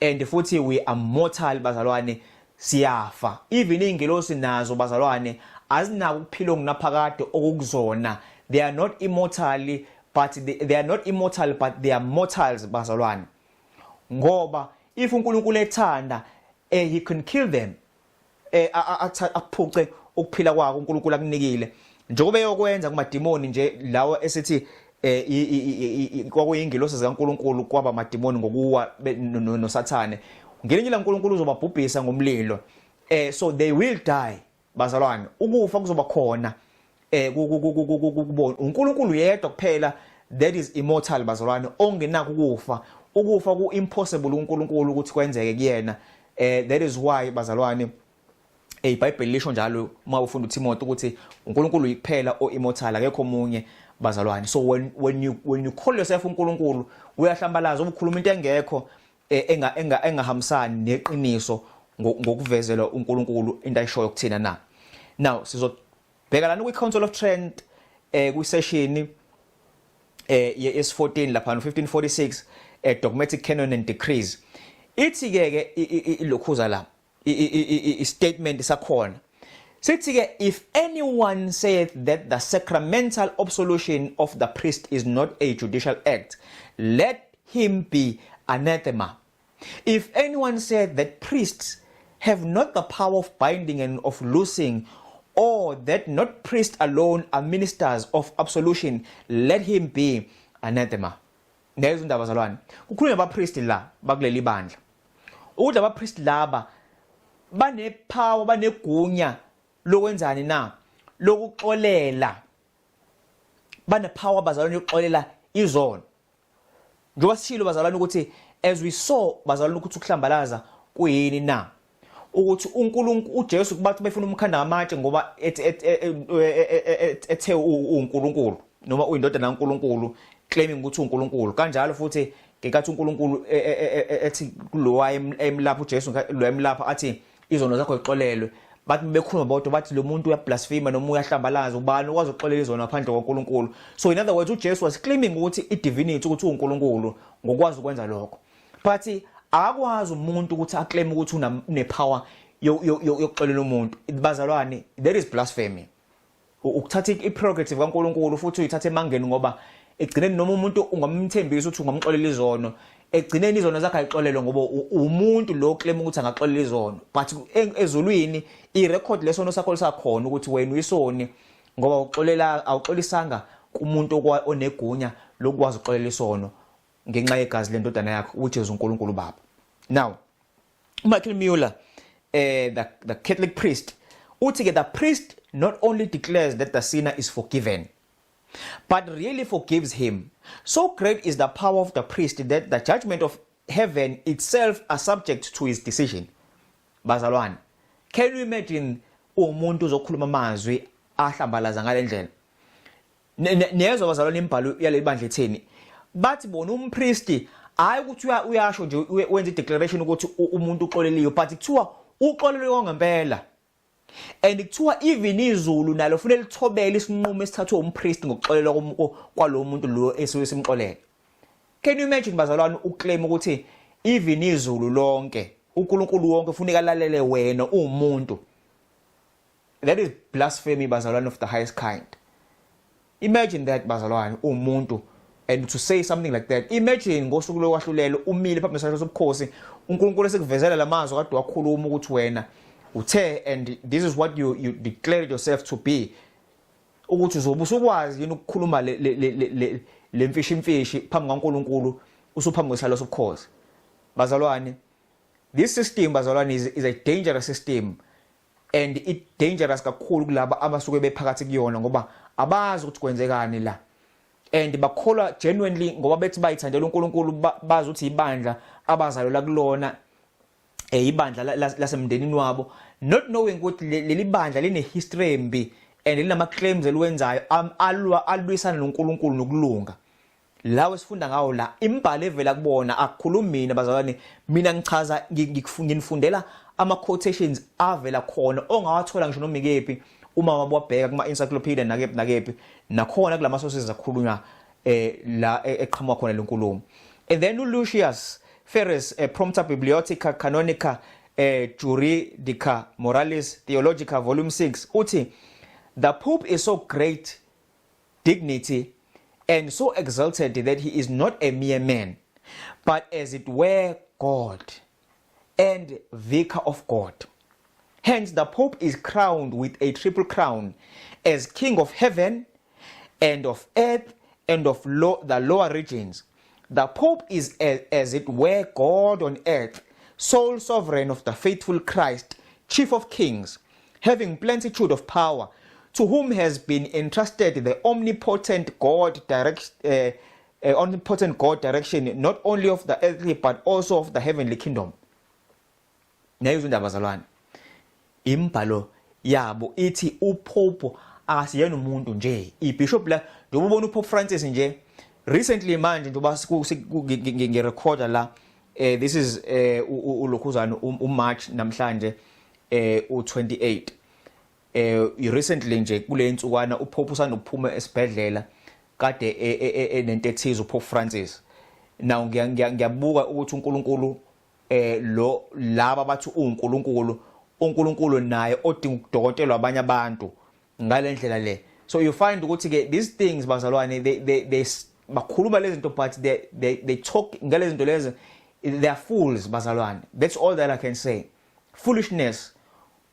and futhi we are mortal, bazalwane, siyafa. Even ingelosi nazo, bazalwane, azinako ukuphila okunaphakade okukuzona. They are not immortal, but they are not immortal, but they are mortals, bazalwane, ngoba if uNkulunkulu ethanda, he can kill them, aphuce ukuphila kwakho uNkulunkulu akunikile, njengoba eyokwenza kumadimoni nje lawo esithi kwakuyingilosi zikaNkulunkulu kwaba amadimoni ngokuwa noSathane. Ngelinye ilanga uNkulunkulu uzobabhubhisa ngomlilo, so they will die, bazalwane. Ukufa kuzoba khona kubona. uNkulunkulu yedwa kuphela that is immortal, bazalwane, ongenakho ukufa. Ukufa ku impossible uNkulunkulu ukuthi kwenzeke kuyena. That is why, bazalwane, iBhayibheli lisho njalo uma ufunda uTimothy ukuthi uNkulunkulu yikuphela o-immortal, akekho omunye, bazalwane. So when you call yourself uNkulunkulu, uyahlambalaza, ukhuluma into engekho, engahambisani neqiniso ngokuvezelwa uNkulunkulu into ayishoyo kuthina na. Now sizo Bheka lana kwi-Council of Trent, kwi-session yes 14 lapha no 1546, dogmatic canon and decrees. Ithi ke ilokhuza la i statement sakhona sithi ke, "If anyone saith that the sacramental absolution of the priest is not a judicial act, let him be anathema. If anyone said that priests have not the power of binding and of loosing, or that not priests alone are ministers of absolution, let him be anathema." Nezo indaba, zalwane, kukhulunywa abapriest la bakuleli bandla, ukuthi abapriest laba banepower, banegunya lokwenzani na? Lokuxolela. Banepower, bazalwane, yokuxolela izono. Njengoba sishilo, bazalwane, ukuthi as we saw, bazalwane, ukuthi ukuhlambalaza kuyini na, ukuthi uNkulunkulu uJesu kubathi befuna umkhanda ngamatshe ngoba ethe uNkulunkulu noma uyindodana kaNkulunkulu, claiming ukuthi uNkulunkulu. Kanjalo futhi ngenkathi uNkulunkulu ethi kulo wayemlapha uJesu, lo emlapha, athi izono zakho zixolelwe, bathi bekhuluma bodwa, bathi lo muntu uyablasphema noma uyahlambalaza, ubani okwazi ukuxolela izono ngaphandle kwaNkulunkulu? So in other words, uJesu was claiming ukuthi i-divinity, ukuthi uNkulunkulu ngokwazi ukwenza lokho, but akakwazi umuntu ukuthi aclaim ukuthi une-power yokuxolela umuntu. Bazalwane, that is blasphemy, ukuthatha i-prerogative kaNkulunkulu futhi uyithatha emangeni, ngoba egcineni noma umuntu ungamthembisa ukuthi ungamxolela izono, egcineni izono zakhe ayixolelwe ngoba umuntu lo claim ukuthi angaxolela izono, but ezulwini irecord lesono sakho lisakhona ukuthi wena uyisoni, ngoba uxolela awuxolisanga kumuntu onegunya lokwazi ukuxolela isono ngenxa yegazi lendodana yakho, which is uNkulunkulu Baba. Now Michael Mueller, the Catholic priest, uthi ke, "The priest not only declares that the sinner is forgiven, but really forgives him. So great is the power of the priest that the judgment of heaven itself are subject to his decision." Bazalwane, can you imagine umuntu uzokhuluma amazwi ahlambalaza ngalendlela? Niyezwa, bazalwane, imibhalo yaleli bandla etheni? Bathi bona umpristi, hayi ukuthi uyasho nje, wenza i-declaration ukuthi umuntu uxoleliwe, but kuthiwa uxolelwe ngempela, and kuthiwa even izulu nalo kufanele lithobele isinqumo esithathwe umpristi ngokuxolelwa kwalo muntu lo esuke simxolela. Can you imagine, bazalwane, uclaim ukuthi even izulu lonke, uNkulunkulu wonke ufuneka alalele wena umuntu? That is blasphemy, bazalwane, of the highest kind. Imagine that, bazalwane, umuntu and to say something like that. Imagine ngosuku lokwahlulela umile phambi kwesihlalo sobukhosi, uNkulunkulu esekuvezela lamazwi kade wakhuluma ukuthi wena uthe, and this is what you declared yourself to be, ukuthi uzobe usukwazi yini ukukhuluma le mfishi imfishi phambi kaNkulunkulu usuphambi kwesihlalo sobukhosi? Bazalwane, this system, bazalwane, is a dangerous system, and it dangerous kakhulu kulaba abasuke bephakathi kuyona, ngoba abazi ukuthi kwenzekani la, and bakholwa genuinely ngoba bethi bayithandela uNkulunkulu, bazi ukuthi ibandla abazalelwa kulona, ibandla lasemndenini wabo, not knowing ukuthi leli bandla line history embi and linama claims eliwenzayo alwa alwisana noNkulunkulu nokulunga. Lawo esifunda ngawo la, imbhalo evela kubona, akukhulumi mina, bazalwane. Mina ngichaza, nginifundela ama quotations avela khona ongawathola ngisho noma ikephi uma wabheka kuma encyclopedia nakephi nakephi, nakhona kulama sources akhulunywa la eqhamuka khona lenkulumo. And then uLucius Ferris, Prompta Bibliotheca Canonica Juridica Moralis Theologica, volume 6, uthi, "The Pope is so great dignity and so exalted that he is not a mere man, but as it were God and vicar of God. Hence the Pope is crowned with a triple crown as King of heaven and of earth and of the lower regions. The Pope is as it were God on earth, sole sovereign of the faithful Christ, chief of kings, having plenitude of power, to whom has been entrusted the omnipotent God direction not only of the earthly but also of the heavenly kingdom." Nayo indaba, bazalwane, imbhalo yabo ithi uPope akasiyena umuntu nje, ibishop la. Njengoba ubona uPope Francis nje recently manje, njengoba ngirecorda la, this is ulokhuzana uMarch namhlanje, u28. Recently nje kule insukwana uPope usanda ukuphuma esibhedlela kade enento ethize, uPope Francis. Now ngiyabuka ukuthi uNkulunkulu lo laba bathi uNkulunkulu, uNkulunkulu naye odinga ukudokotelwa abanye abantu ngalendlela le. So you find ukuthi ke these things, bazalwane, they bakhuluma lezi zinto, but they talk ngalezi zinto lezi. They are fools, bazalwane. That's all that I can say. Foolishness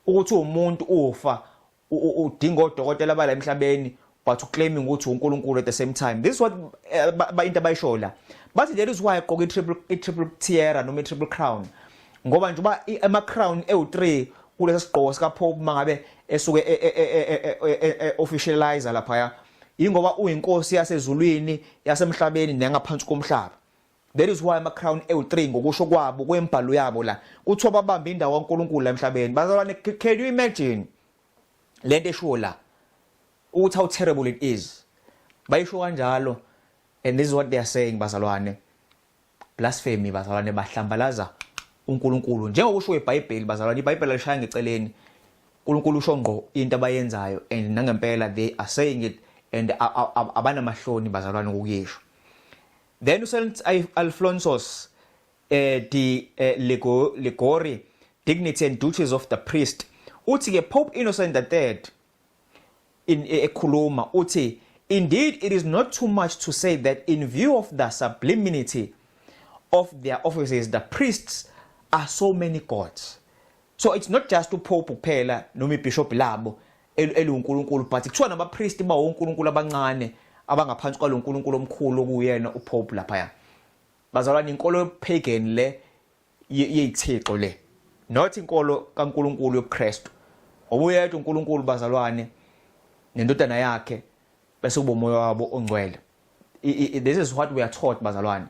ukuthi umuntu ufa udinga odokotela bala emhlabeni, but uclaiming ukuthi uNkulunkulu at the same time. This is what into abayisho la. Bathi that is why egqoka i-triple tiara noma i-triple crown, ngoba nje uba ama crown ewu3 kulesi sigqoko sika Pope mangabe esuke officialize lapha, ingoba uyinkosi yasezulwini, yasemhlabeni, nengaphansi komhlaba. That is why ama crown ewu3, ngokusho kwabo kwembhalo yabo la. Kuthiwa babamba indawo kaNkulunkulu la emhlabeni. Bazalwane, can you imagine lento eshiwo la, ukuthi how terrible it is? Bayisho kanjalo, and this is what they are saying, bazalwane. Blasphemy, bazalwane. Bahlambalaza uNkulunkulu njengokusho eBhayibheli, bazalwane. IBhayibheli alishaya ngeceleni. uNkulunkulu usho ngqo into abayenzayo, and nangempela they are saying it, and abanamahloni, bazalwane, ukuyisho. Then uSaint Alphonsus de Liguori, Dignity and Duties of the Priest, uthi ke Pope Innocent III in ekhuluma uthi, "Indeed, it is not too much to say that in view of the sublimity of their offices, the priests are so many gods." So it's not just uPope kuphela noma ibishop labo eluNkulunkulu, but kuthiwa nama priest ba uNkulunkulu abancane abangaphansi kwalo nkulunkulu omkhulu okuyena uPope lapha. Bazalwane, inkolo pagan le yeyithixo le, not inkolo kaNkulunkulu yobuKristu, ngoba uyedwa uNkulunkulu, bazalwane, nendodana yakhe, bese kuba umoya wabo ongcwele. This is what we are taught, bazalwane.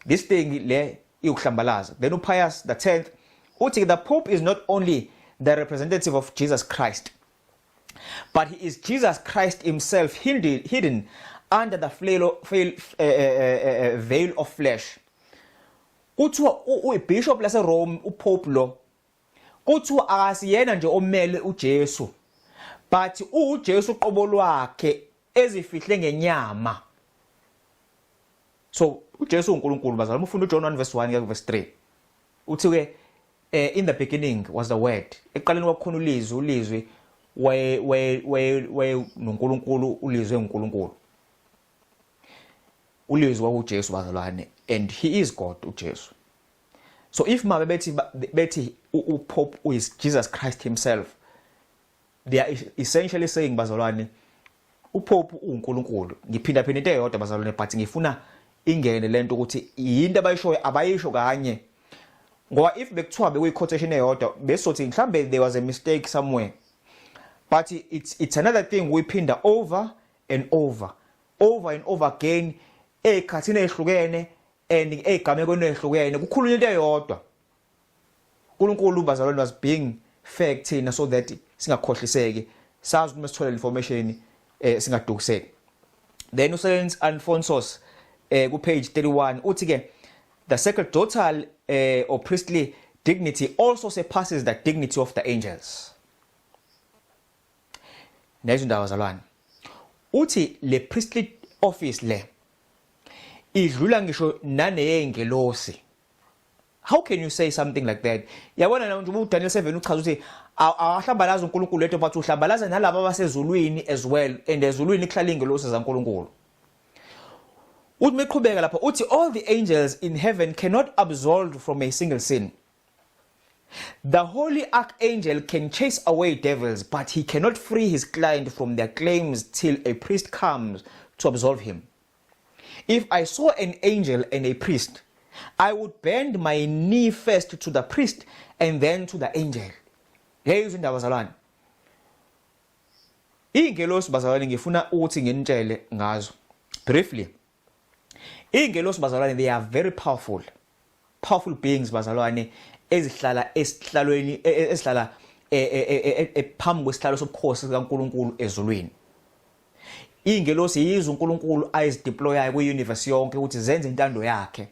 This thing le iyokuhlambalaza. Then uPius the 10th uthi, "The Pope is not only the representative of Jesus Christ, but he is Jesus Christ himself hidden under the veil of flesh." Kuthiwa ubishop laseRome, uPope lo, kuthiwa akasiyena nje omele uJesu, but uJesu uqobo lwakhe ezifihle ngenyama. So uJesu uNkulunkulu, bazalwane. Ufunda uJohn 1 verse 1 kuya verse 3, uthi ke "In the beginning was the Word." Ekuqaleni kwakukhona uLizwi, uLizwi waye waye waye waye noNkulunkulu, uLizwi enguNkulunkulu. ULizwi kwakuJesu, bazalwane, and he is God, uJesu. So if mabe bethi uPope is Jesus Christ himself, they are essentially saying, bazalwane, uPope uNkulunkulu. Ngiphinda phinda into eyodwa, bazalwane, but ngifuna ingene lento ukuthi yinto abayishoyo, abayisho kanye, ngoba if bekuthiwa bekuyi quotation eyodwa, besothi mhlambe there was a mistake somewhere, but it's another thing uyiphinda over and over, over and over again, ezikhathini ezihlukene and ezigamekweni ezihlukene, kukhulunywa into eyodwa. uNkulunkulu, bazalwane, was being fair kuthina so that singakhohliseki, sazi ukuthi masithola information singadukiseki. Then uSaint Alphonsus ku page 31 uthi ke, "The sacerdotal or priestly dignity also surpasses the dignity of the angels." Nezo ndawo, zalwane, uthi le priestly office le idlula ngisho naneyingelosi. How can you say something like that? Yabona na nje uDaniel 7 uchaza ukuthi awahlambalaza uNkulunkulu letho, but uhlambalaza nalabo abasezulwini as well, and ezulwini kuhlala ingelosi zaNkulunkulu. Uthi meqhubeka lapha uthi, "All the angels in heaven cannot absolve from a single sin. The holy archangel can chase away devils, but he cannot free his client from their claims till a priest comes to absolve him. If I saw an angel and a priest, I would bend my knee first to the priest and then to the angel." Hey, izindaba, bazalwane. Ingelosi, bazalwane, ngifuna ukuthi nginitshele ngazo briefly. Ingelosi, bazalwane, they are very powerful. Powerful beings, bazalwane, ezihlala esihlalweni ezihlala phambi kwesihlalo sobukhosi sikaNkulunkulu ezulwini. Ingelosi yizo uNkulunkulu ayizideployayo kwi-universe yonke ukuthi zenze intando yakhe.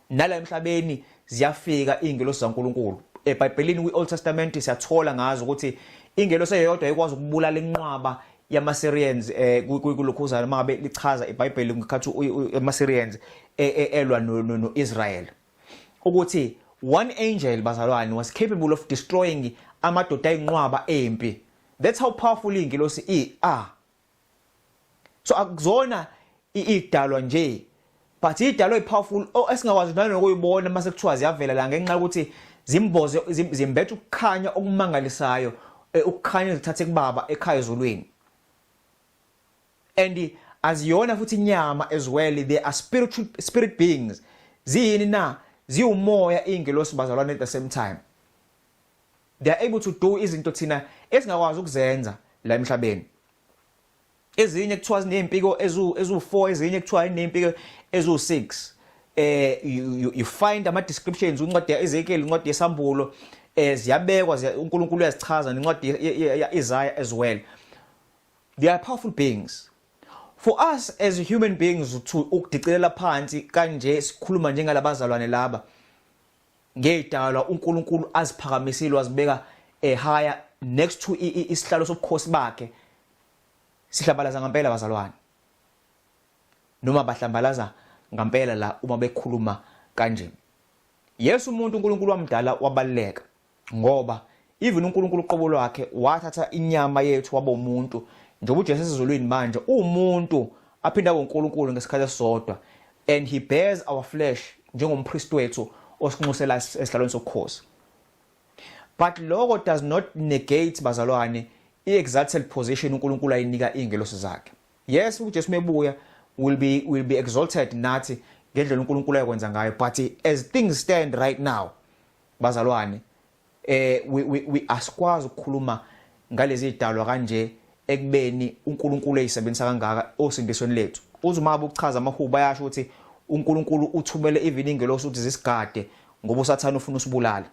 Nala emhlabeni ziyafika ingelosi zaNkulunkulu. EBhayibhelini kwi-Old Testament siyathola ngazo ukuthi Ingelosi eyodwa ikwazi ukubulala inqwaba yama-Syrians kulokhuzana mangabe lichaza iBhayibheli ngekhathi ama-Syrians elwa no-Israel, ukuthi one angel, bazalwane, was capable of destroying amadoda ayinqwaba empi. That's how powerful ingelosi i are. So akuzona idalwa nje, but idalwa epowerful esingakwazi nanokuyibona mase kuthiwa ziyavela la, ngenxa yokuthi zimboze, zimbethe ukukhanya okumangalisayo, ukukhanya ezithathe kubaba ekhaya ezulwini. And aziyona futhi inyama as well, they are spiritual, spirit beings. Ziyini na? Ziwumoya ingelosi, bazalwane. At the same time, they are able to do izinto thina esingakwazi ukuzenza la emhlabeni. Ezinye kuthiwa zinezimpiko ezu4, ezinye kuthiwa inezimpiko ezu6. You find ama descriptions uncwadi yaEzekiel, incwadi yeSambulo, ziyabekwa, uNkulunkulu uyazichaza, nencwadi yaIsaiah as well. They are powerful beings. For us as human beings to ukudicilela phansi kanje, sikhuluma njengalabazalwane laba ngedalwa uNkulunkulu aziphakamisile wazibeka higher next to isihlalo sobukhosi bakhe, sihlambalaza ngempela, bazalwane, noma bahlambalaza ngempela la uma bekhuluma kanje. Yes, umuntu uNkulunkulu wamdala wabaleka, ngoba even uNkulunkulu uqobo lwakhe wathatha inyama yethu waba umuntu. Njengoba uJesu esezulwini manje, umuntu aphinda abe uNkulunkulu ngesikhathi esisodwa, and he bears our flesh njengompriest wethu osinxusela esihlalweni sobukhosi. But lokho does not negate, bazalwane, i-exalted position uNkulunkulu ayinika iy'ngelosi zakhe. Yes, uJesu mebuya will be exalted nathi ngendlela uNkulunkulu ayekwenza ngayo, but as things stand right now, bazalwane, we asikwazi ukukhuluma ngalezi idalwa kanje ekubeni uNkulunkulu eyisebenzisa kangaka osindisweni lethu. Uze uma ukuchaza amahubo, ayasho ukuthi uNkulunkulu uthumele even ingelosi ukuthi zisigade ngoba uSathane ufuna usibulala.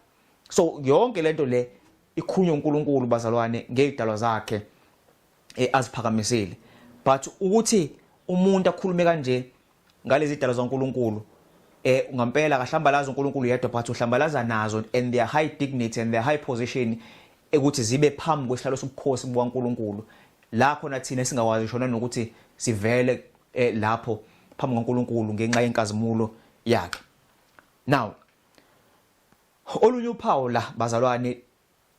So yonke lento le ikhulunywa uNkulunkulu, bazalwane, ngezidalwa zakhe aziphakamisile. But ukuthi umuntu akhulume kanje ngalezi idalwa zaNkulunkulu, ngampela kahlambalaza uNkulunkulu yedwa, but uhlambalaza nazo and their high dignity and their high position ekuthi zibe phambi kwesihlalo sobukhosi bukaNkulunkulu, la khona thina singakwazi shona nokuthi sivele lapho phambi kaNkulunkulu ngenxa yenkazimulo yakhe. Now, olunye uphawu la, bazalwane,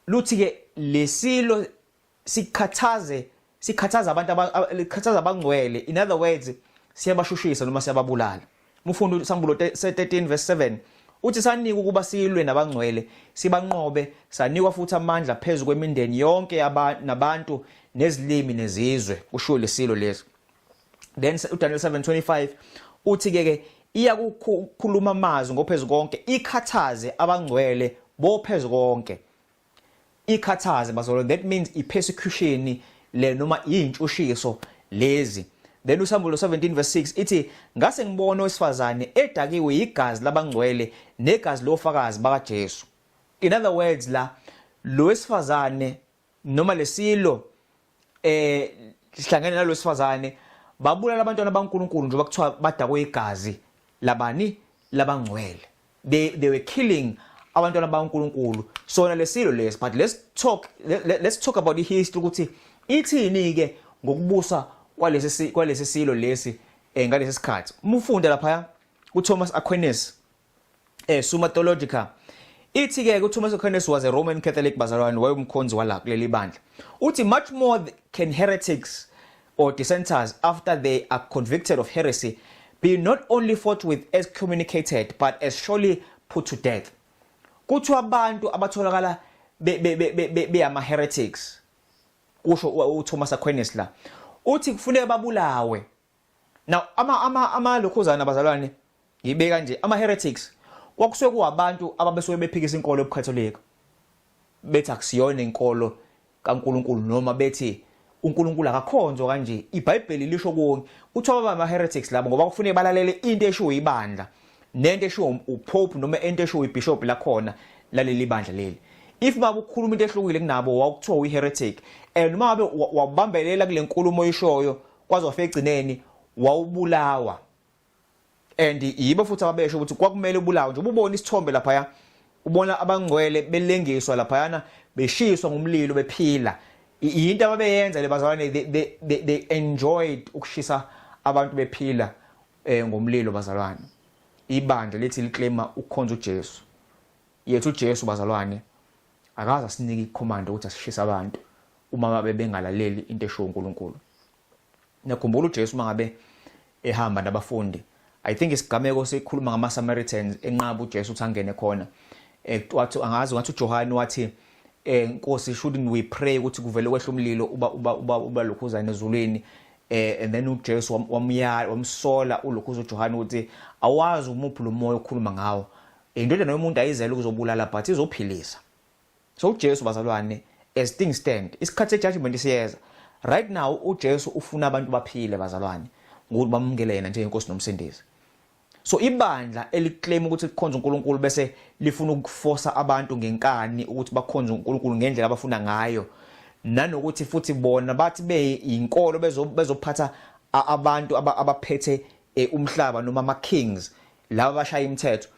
luthi ke lesilo sikhathaze, sikhathaza abantu, likhathaza abangcwele. In other words, siyabashushisa noma siyababulala. Mufunda uSambulo 13 verse 7, uthi sanikwa ukuba silwe nabangcwele, sibanqobe, sanikwa futhi amandla phezulu kwemindeni yonke nabantu nezilimi nezizwe, kusho lesilo lesi. Then uDaniel 7:25 uthi ke iya kukhuluma amazwi ngophezulu konke, ikhathaze abangcwele bophezulu konke. Ikhathaze, bazalwane, that means i-persecution le noma iy'ntshushiso lezi. Then uSambulo 17 verse 6 ithi, "Ngase ngibona owesifazane edakiwe igazi labangcwele negazi lofakazi bakaJesu." In other words, la lo wesifazane noma lesilo sihlangene nalo wesifazane babulala abantwana baNkulunkulu, njengoba kuthiwa badakwe igazi labani? Labangcwele. They were killing abantwana baNkulunkulu, sona lesilo lesi. But let's talk about the history, ukuthi ithini ke ngokubusa kwalesi silo lesi ngalesi sikhathi. Uma ufunda lapha uThomas Aquinas, Summa Theologica, ithi ke uThomas Aquinas was a Roman Catholic, bazalwane, wayumkhonzi wala kuleli bandla. Uthi, "Much more can heretics or dissenters, after they are convicted of heresy, be not only fought with excommunicated, but as surely put to death." Kuthiwa abantu abatholakala beyama heretics, kusho uThomas Aquinas la, uthi kufuneka babulawe. Now, ama lokhuzana, bazalwane, ngibeka nje, ama heretics kwakusuke kuwabantu ababesuke bephikisa inkolo yobuKatholika, bethi akusiyona inkolo kaNkuluNkulu, noma bethi uNkulunkulu akakhonzwa kanje, iBhayibheli lisho konke. Kuthiwa baba ama heretics labo ngoba kufuneka balalele into eshiwo ibandla nento eshiwo uPope noma into eshiwo ibishop lakhona laleli bandla leli. If babe ukukhuluma into ehlukile kunabo, wawukuthiwa uyi-heretic, and uma ngabe wabambelela kule nkulumo oyishoyo kwaze wafika egcineni, wawubulawa. And yibo futhi ababesho ukuthi kwakumele ubulawe, nje ububona isithombe laphaya. Ubona abangcwele belengiswa laphayana, beshiswa ngumlilo bephila. Yinto ababeyenza le bazalwane. They enjoyed ukushisa abantu bephila ngomlilo bazalwane. Ibandla lithi liclaima ukukhonza uJesu yethu. UJesu bazalwane akaze asinike icommand ukuthi asishise abantu uma babe bengalaleli into eshiwo uNkulunkulu. Nakhumbula uJesu uma ngabe ehamba nabafundi, I think isigameko sikhuluma ngama Samaritans, enqaba uJesu ukuthi angene khona. Wathi, angazi, ngathi uJohane wathi, "Nkosi, shouldn't we pray ukuthi kuvele kwehla umlilo uba lokhuzana ezulwini?" And then uJesu wamyala, wamsola ulokhuza uJohane ukuthi awazi umuphi lo moya okhuluma ngawo. Indodana yomuntu ayizele ukuzobulala, but izophilisa. So uJesu bazalwane, as things stand, isikhathi sejudgment siyeza. Right now uJesu ufuna abantu baphile bazalwane, ngokuthi bamukele yena njengenkosi nomsindisi. So ibandla eliclaim ukuthi likhonza uNkulunkulu bese lifuna ukuforce abantu ngenkani ukuthi bakhonze uNkulunkulu ngendlela abafuna ngayo, nanokuthi futhi bona bathi beyinkolo bezophatha abantu abaphethe umhlaba noma ama kings laba abashaya imithetho,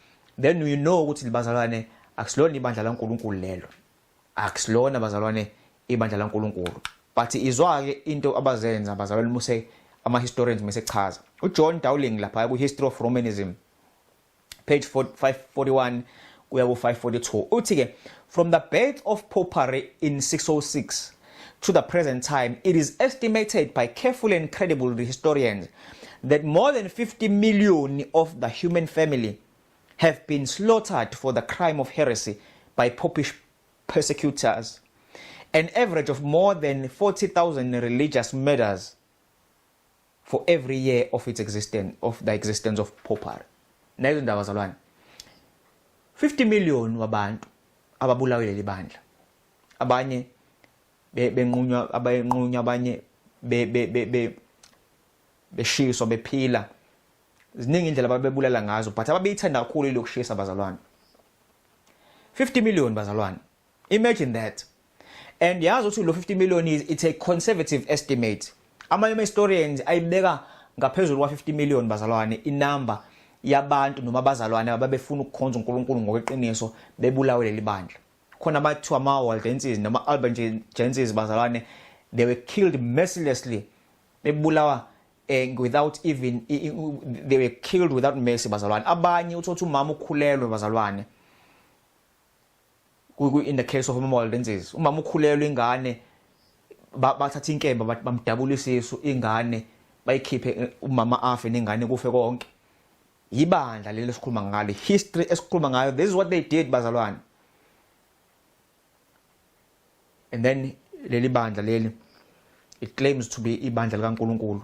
then you know ukuthi libazalwane akusilona ibandla laNkulunkulu lelo, akusilona bazalwane ibandla laNkulunkulu. But izwa-ke into abazenza bazalwane, muse ama-historians mesechaza uJohn Dowling lapha ku-History of Romanism, page 541 kuya ku-542, uthi-ke, "From the birth of popery in 606 to the present time, it is estimated by careful and credible historians that more than 50 million of the human family have been slaughtered for the crime of heresy by popish persecutors, an average of more than 40,000 religious murders for every year of its existence, of the existence of popery." Nazo indaba zalwane, 50 million wabantu ababulawe leli bandla, abanye benqunywa, abayenqunywa, abanye be be be beshiswa bephila. Ziningi indlela ababebulala ngazo, but ababeyithanda kakhulu ilokushisa bazalwane. 50 million bazalwane, imagine that. And yazi ukuthi lo 50 million is it's a conservative estimate. Amanye ama historians ayibeka ngaphezulu kwa 50 million bazalwane, inumber yabantu noma abazalwane ababefuna ukukhonza uNkulunkulu ngokweqiniso bebulawe leli bandla. Khona abathiwa ama Waldenses noma Albigenses bazalwane, they were killed mercilessly, bebulawa without even, they were killed without mercy bazalwane. Abanye uthothi umama ukhulelwe bazalwane, in the case of ama Waldenses, umama ukhulelwe ingane, bathatha inkemba bamdabula isisu, ingane bayikhiphe, umama afe nengane, kufe konke. Ibandla leli esikhuluma ngalo, history esikhuluma ngayo, this is what they did bazalwane. And then leli bandla leli, it claims to be ibandla likaNkuluNkulu,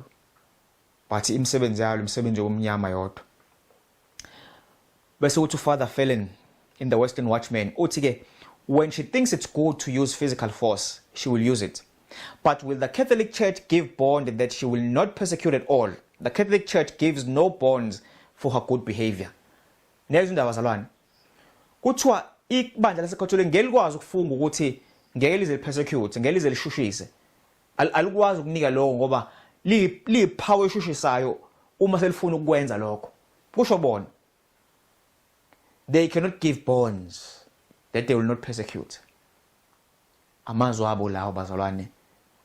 but imisebenzi yalo imisebenzi yomnyama yodwa. Bese uthi uFather Fellin in the Western Watchman, uthi ke, "When she thinks it's good to use physical force, she will use it. But will the Catholic Church give bond that she will not persecute at all? The Catholic Church gives no bonds for her good behavior." Nezo indaba zalwane, kuthiwa ibandla laseKatholika ngeke likwazi ukufunga ukuthi ngeke lize lipersecute, ngeke lize lishushise. Alikwazi ukunika lokho ngoba liyipower eshushisayo uma selifuna ukwenza lokho, kusho bona. They cannot give bonds that they will not persecute. Amazwi abo lawo bazalwane,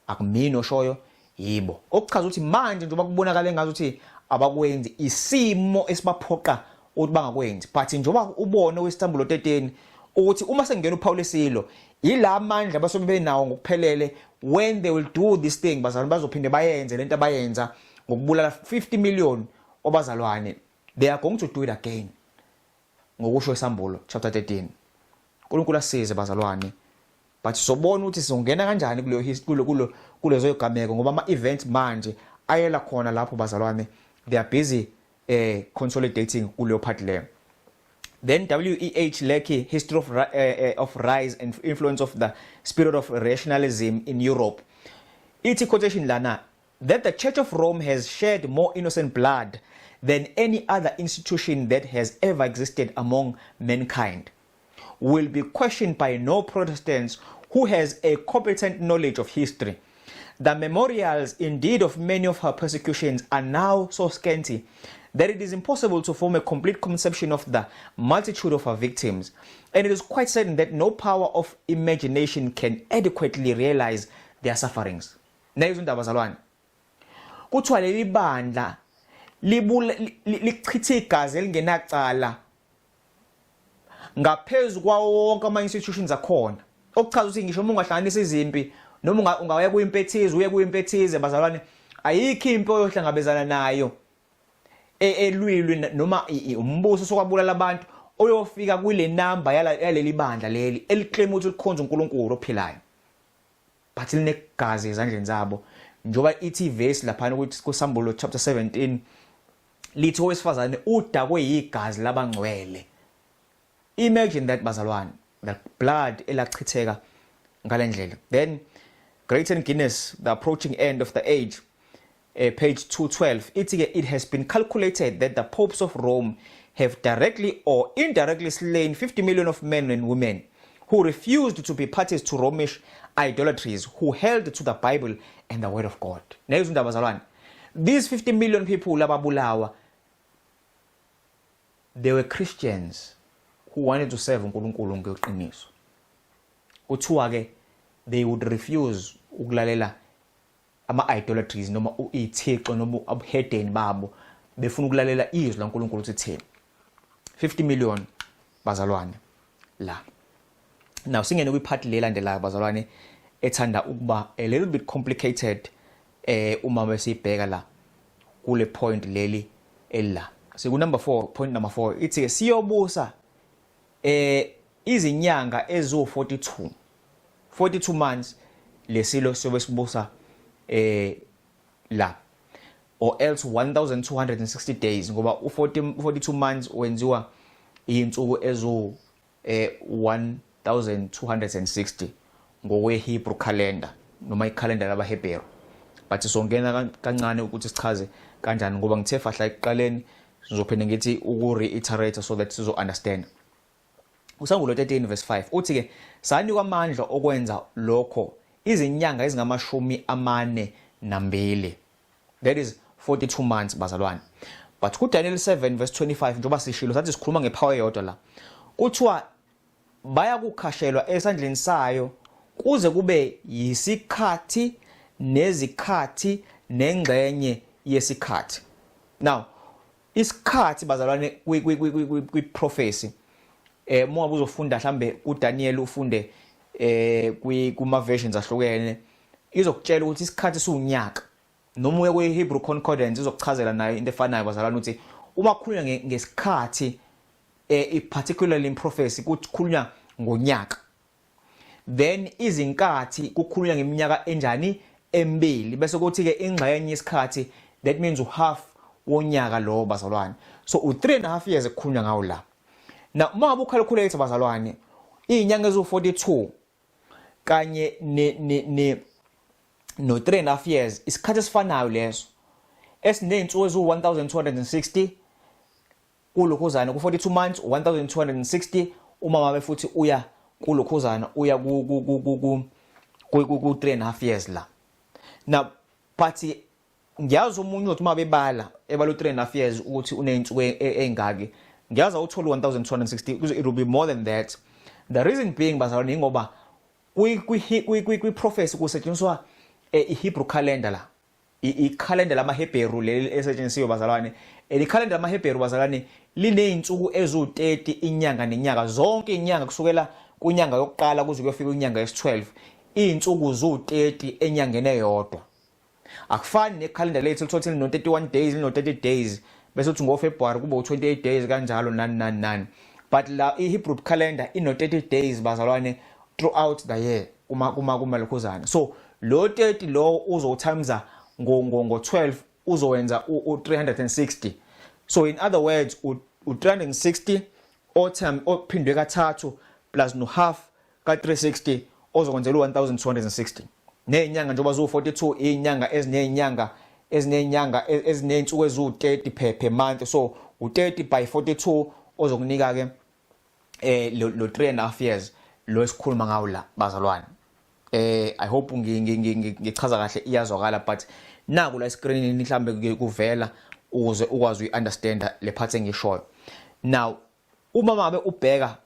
akumini oshoyo, yibo. Okuchaza ukuthi manje njengoba kubonakala engazi ukuthi abakwenzi, isimo esibaphoqa ukuthi bangakwenzi. But njengoba ubone kwiSambulo 13 ukuthi uma sengena uphawu lesilo, ila amandla basobe benawo ngokuphelele when they will do this thing bazalwane, bazophinde bayenze lento abayenza ngokubulala 50 million obazalwane. They are going to do it again ngokusho eSambulo chapter 13. uNkulunkulu asize bazalwane, but sobona ukuthi sizongena kanjani kuleyo kulo kulo kulezo gameko, ngoba ama events manje ayela khona lapho bazalwane. They are busy consolidating kuleyo part leyo. Then W.E.H. Lecky, History of Rise and Influence of the Spirit of Rationalism in Europe, ithi quotation lana, "That the Church of Rome has shed more innocent blood than any other institution that has ever existed among mankind will be questioned by no Protestants who has a competent knowledge of history. The memorials, indeed, of many of her persecutions are now so scanty that it is impossible to form a complete conception of the multitude of our victims, and it is quite certain that no power of imagination can adequately realize their sufferings. Nayizo indaba, bazalwane. Kuthiwa leli bandla libula lichitha igazi elingenacala ngaphezu kwawo wonke ama-institutions akhona, okuchaza ukuthi ngisho uma ungahlanganisa izimpi noma ungaya kuyimpi ethize, uye kuyimpi ethize, bazalwane, ayikho impi oyohlangabezana nayo elwilwi noma umbuso sokwabulala abantu oyofika kule namba yaleli bandla leli eliclaim ukuthi likhonza uNkulunkulu ophilayo, but linegazi ezandleni zabo, njengoba ithi ivesi laphana ukuthi kuSambulo chapter 17 lithi owesifazane udakwe yigazi labangcwele. Imagine that, bazalwane, the blood elachitheka ngalendlela. Then Great Guinness, The Approaching End of the Age, page 212, ithi ke, "It has been calculated that the popes of Rome have directly or indirectly slain 50 million of men and women who refused to be parties to Romish idolatries, who held to the Bible and the word of God." Nezo indaba, bazalwane. These 50 million people ababulawa, they were Christians who wanted to serve uNkulunkulu ngeqiniso. Kuthiwa ke they would refuse ukulalela ama idolatries noma ithixo noma ubuhedeni babo, befuna ukulalela izwi laNkulunkulu ukuthi thini. 50 million, bazalwane, la. Now singene kwipart le landelayo, bazalwane, ethanda ukuba a little bit complicated uma besibheka la kule point leli elila. Siku number 4, point number 4 ithi siyobusa izinyanga ezu42, 42 months lesilo siyobe sibusa la, or else 1260 days, ngoba u40 42 months wenziwa izinsuku ezu 1260 ngokwe Hebrew calendar noma ikhalenda labaHebheru. But songena kancane ukuthi sichaze kanjani, ngoba ngithe fahla ekuqaleni, sizophinde ngithi uku reiterate so that sizo understand. USambulo 13 verse 5 uthi ke, "Sanikwa amandla okwenza lokho izinyanga ezingama-42." That is 42 months, bazalwane. But kuDaniel 7 verse 25, njengoba sishilo sathi sikhuluma ngepower eyodwa la, kuthiwa bayakukhashelwa esandleni sayo kuze kube yisikhathi nezikhathi nengxenye yesikhathi. Now isikhathi, bazalwane, kwi prophecy, uma uzofunda mhlambe kuDaniel, ufunde kuma versions ahlukene, izokutshela ukuthi isikhathi siwunyaka, noma uye kwi Hebrew Concordance, izokuchazela nayo into efanayo, bazalwane, ukuthi uma kukhulunywa ngesikhathi, particularly in prophecy, kukhulunywa ngonyaka. Then izinkathi kukhulunywa ngeminyaka enjani? Emibili. Bese kuthi ke ingxenye yesikhathi, that means uhalf wonyaka lo, bazalwane. So u3 and a half years ekukhulunywa ngawo la. Now uma ngabe ucalculate, bazalwane, izinyanga ezu42 kanye ne no 3 and a half years, isikhathi esifanayo leso esineyinsuku ezu1260 kulokhuzana ku 42 months, 1260. Uma ngabe futhi uya kulokhuzana, uya ku 3 and a half years la. Now but ngiyazi omunye uthi uma bebala, ebala u3 and a half years ukuthi uneyinsuku ey'ngaki, ngiyazi awuthola 1260 because it will be more than that. The reason being, bazalwane, ingoba kwi prophecy kusetshenziswa i-Hebrew calendar la, ikhalenda lamaHebheru leli esetshenzisiwe, bazalwane. Ikhalenda lamaHebheru, bazalwane, lineyinsuku ezu30 inyanga nenyanga, zonke inyanga kusukela kunyanga yokuqala kuze kuyofika inyanga yesi12, izinsuku zu30 enyangeni eyodwa. Akufani nekhalenda lethu lithothi lino 31 days, lino 30 days, bese uthi ngoFebruary kube u28 days, kanjalo nani nani nani. But la iHebrew calendar ino 30 days, bazalwane, throughout the year kuma lokhuzana. So lo 30 lo uzotimes ngo 12, uzowenza u360. So in other words, u360 o-time ophindwe kathathu plus no half ka360 ozokwenzela u1260. Nezinyanga njengoba zu42, izinyanga ezinezinyanga ezineyinsuku eziwu30 per month, so u30 by 42 ozokunika ke lo 3 and a half years lo esikhuluma ngawo la, bazalwane. I hope ngichaza kahle, iyazwakala, but naku la escreenini mhlambe kuvela Ukuze ukwazi uyi-understanda le part engishoyo. Now, uma ngabe ubheka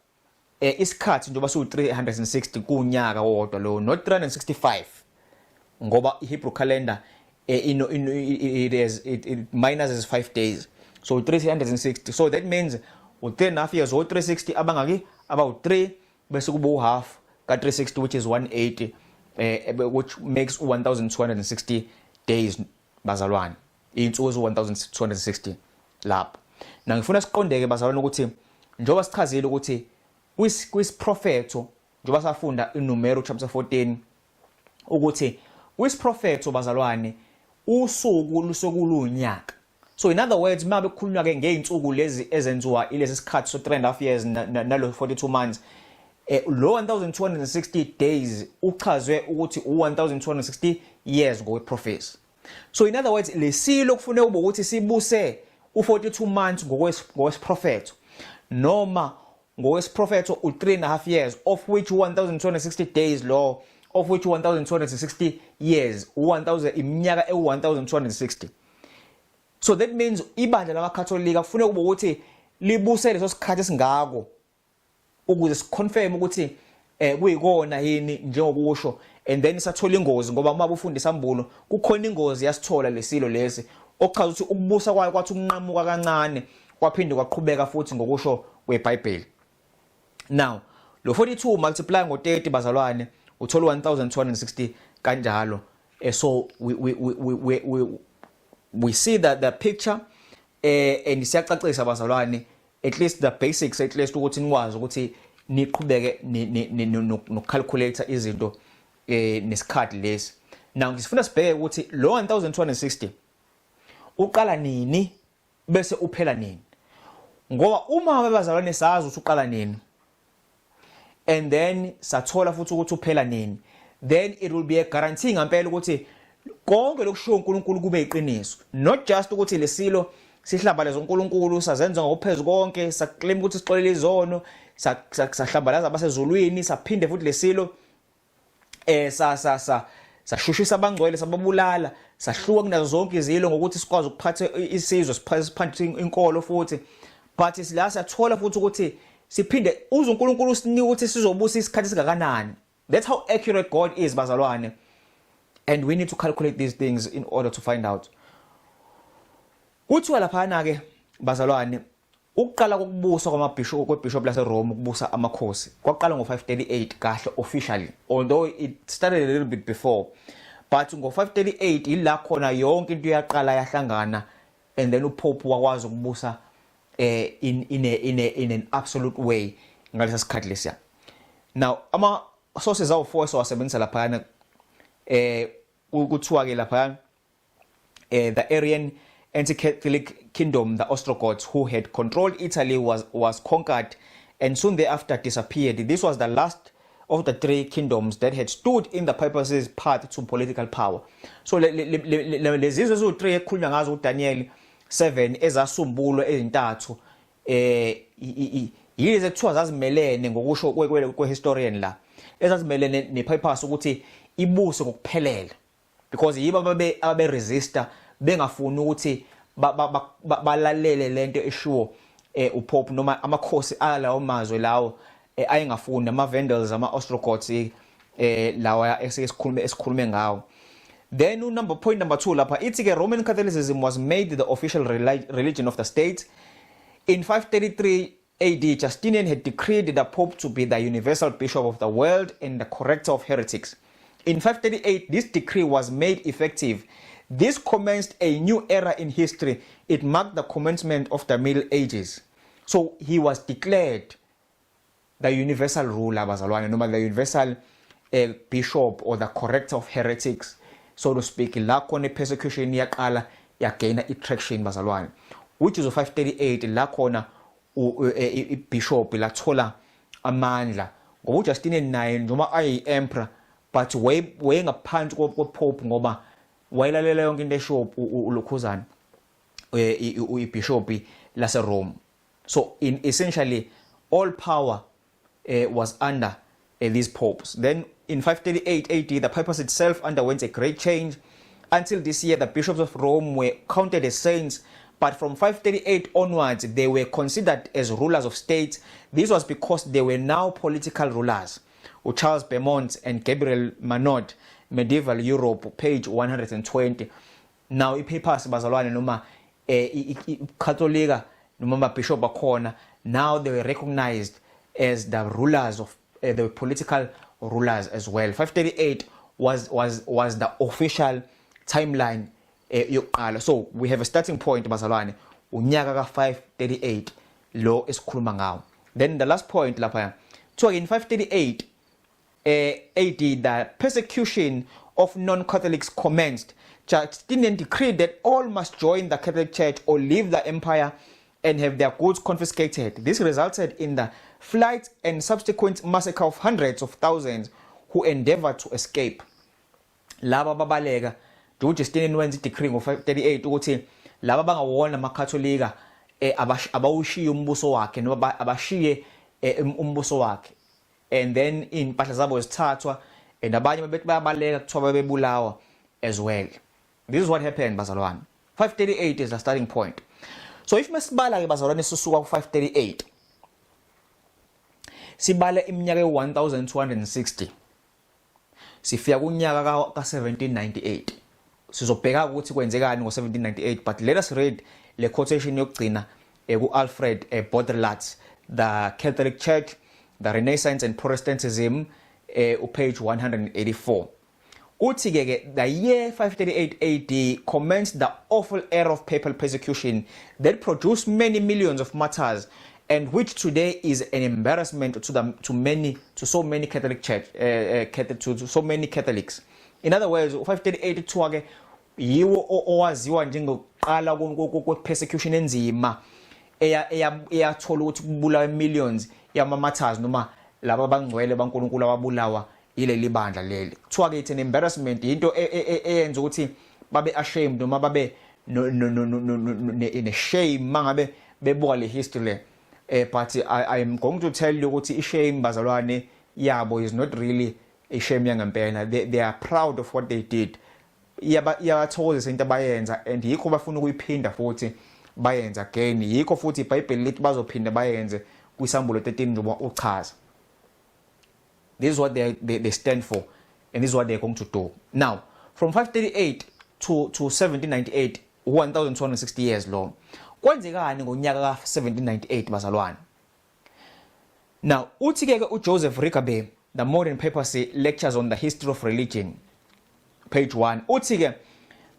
isikhathi njengoba siwu-360 kunyaka wodwa lo, not 365, ngoba i-Hebrew calendar ino, it, is, it, it minuses 5 days, so 360. So that means u-3 and a half years, o-360 abangaki? Abawu-3, bese kuba u-half ka-360, which is 180, which makes 1260 days, bazalwane, iy'nsuku eziwu-1260 lapho. Na ngifuna siqondeke, bazalwane, ukuthi njengoba sichazile ukuthi kwisiprofetho, njengoba safunda iNumero chapter 14, ukuthi kwisiprofetho, bazalwane, usuku lusokulunyaka. So in other words, uma bekukhulunywa ke ngey'nsuku lezi ezenziwa ilesi sikhathi so 3 and a half years nalo 42 months, lo 1260 days uchazwe ukuthi u1260 years ngokwe-prophecy. So in other words, lesilo kufuneka kube ukuthi sibuse u42 months ngokwesiprofetho, noma ngokwesiprofetho u3 and a half years, of which 1260 days lo, of which 1260 years, 1000, iminyaka ewu1260. So that means ibandla lamaKatholika kufuneka kube ukuthi libuse leso sikhathi esingako ukuze siconfirm ukuthi kuyikona yini njengokusho. And then sathola ingozi, ngoba uma ufunda isambulo kukhona ingozi yasithola lesilo lesi, okuchaza ukuthi ukubusa kwayo kwathi ukunqamuka kancane, kwaphinde kwaqhubeka futhi ngokusho kweBhayibheli. Now, lo 42 multiply ngo30, bazalwane, uthola 1260 kanjalo. So we see that the picture, and siyacacisa, bazalwane, at least the basics, at least ukuthi nikwazi ukuthi niqhubeke nokucalculate izinto nesikhathi lesi. Now, ngisifuna sibheke ukuthi lo 1260 uqala nini bese uphela nini, ngoba uma abazalwane sazi ukuthi uqala nini and then sathola futhi ukuthi uphela nini, then it will be a guarantee ngempela ukuthi konke lokushiwo uNkulunkulu kube iqiniso, not just ukuthi lesilo sihlambalaza uNkulunkulu, sazenza ngokuphezulu konke, saclaim ukuthi sixolele izono, sahlambalaza abasezulwini, saphinde futhi lesilo eh sa sa sa sashushisa abangcwele, sababulala, sahluka kunazo zonke izilo ngokuthi sikwazi ukuphatha isizwe, siphathe inkolo futhi. But la siyathola futhi ukuthi siphinde uze uNkulunkulu usinike ukuthi sizobusa isikhathi singakanani. That's how accurate God is, bazalwane, and we need to calculate these things in order to find out. Kuthiwa laphana ke, bazalwane, ukuqala kokubusa kwamabishop, kwebishop laseRome ukubusa amakhosi, kwaqala ngo-538 kahle officially, although it started a little bit before, but ngo-538 ila khona yonke into yaqala yahlangana and then uPope wakwazi ukubusa in an absolute way ngalesa sikhathi lesiya. Now, ama sources awu4 siwasebenzisa laphana. Kuthiwa ke laphana the Arian anti-Catholic kingdom, the Ostrogoths, who had controlled Italy, was conquered and soon thereafter disappeared. This was the last of the three kingdoms that had stood in the papacy's path to political power. So lezizwe eziwu-3 ekhulunywa ngazo uDaniel 7, ezasumbulwa ezintathu, yilezi ekuthiwa zazimelene, ngokusho kwe-historian la, ezazimelene nepapacy ukuthi ibuse ngokuphelele, because yibo ababe resista, bengafuni ukuthi balalele lento eshiwo uPope noma amakhosi alawo mazwe lawo ayengafuni, ama Vandals, ama Ostrogoths, lawa esikhulume ngawo. Then number point number 2 lapha ithi ke Roman Catholicism was made the official religion of the state. In 533 AD, Justinian had decreed the Pope to be the universal bishop of the world and the corrector of heretics. In 538, this decree was made effective. This commenced a new era in history. It marked the commencement of the Middle Ages. So he was declared the universal ruler, bazalwane, noma the universal bishop or the corrector of heretics, so to speak. La khona persecution yaqala yagaina i-traction, bazalwane, which is 538, la khona ibishop lathola amandla, ngoba uJustinian naye noma ayi-emperor, but wayengaphansi kwepope, ngoba wayelalela yonke into esho ulokhuzana ibishop laseRome. So in essentially all power was under these popes. Then in 538 AD, the papacy itself underwent a great change. Until this year, the bishops of Rome were counted as saints, But from 538 onwards, they were considered as rulers of states. This was because they were now political rulers. Charles Beaumont and Gabriel Manod, Medieval Europe, page 120. Now i-papacy, bazalwane, noma iKatolika noma amabishop akhona, now they were recognized as the rulers of the political rulers as well. 538 was the official timeline yokuqala. So we have a starting point, bazalwane, unyaka ka 538 lo esikhuluma ngawo. Then the last point lapha kuthiwa in 538 AD, the persecution of non-Catholics commenced. Justinian decreed that all must join the Catholic Church or leave the empire and have their goods confiscated. This resulted in the flight and subsequent massacre of hundreds of thousands who endeavored to escape. Laba babaleka. UJustinian wenza i-decree ngo-538 ukuthi laba bangawona amaKatholika abawushiye umbuso wakhe noma abashiye umbuso wakhe, and then impahla zabo zithathwa and abanye bethi bayabaleka, kuthiwa bebulawa as well. This is what happened, bazalwane. 538 is the starting point. So if masibala ke, bazalwane, sisuka ku 538, sibala iminyaka e1260, sifika kunyaka ka 1798. Sizobheka ukuthi kwenzekani ngo1798, but let us read le quotation yokugcina ku Alfred Baudrillart, The Catholic Church, the Renaissance and Protestantism, page 184. Uthi ke, "The year 538 AD commenced the awful era of papal persecution that produced many millions of martyrs and which today is an embarrassment to many to so many Catholic Church to so many Catholics." In other words, 538 kuthiwa ke yiwo owaziwa njengokuqala kwe persecution enzima eyathola ukuthi kubulawa millions yama martyrs noma laba abangcwele baNkulunkulu ababulawa ileli bandla leli. Kuthiwa ke it's an embarrassment, into eyenza ukuthi babe ashamed noma babe no no no no ne shame mangabe bebuka le history le. But I am going to tell you ukuthi i shame, bazalwane, yabo is not really a shame yangempela. They are proud of what they did. Iyabathokozisa into abayenza and yikho bafuna ukuyiphinda futhi bayenza again. Yikho futhi iBhayibheli lithi bazophinda bayenze kwiSambulo 13 njengoba uchaza. This is what they stand for and this is what they're going to do. Now, from 538 to 1798, 1260 years long. Kwenzekani ngonyaka ka 1798, bazalwane? Now uthi ke uJoseph Rigabet, The Modern Papacy, Lectures on the History of Religion, page 1, uthi ke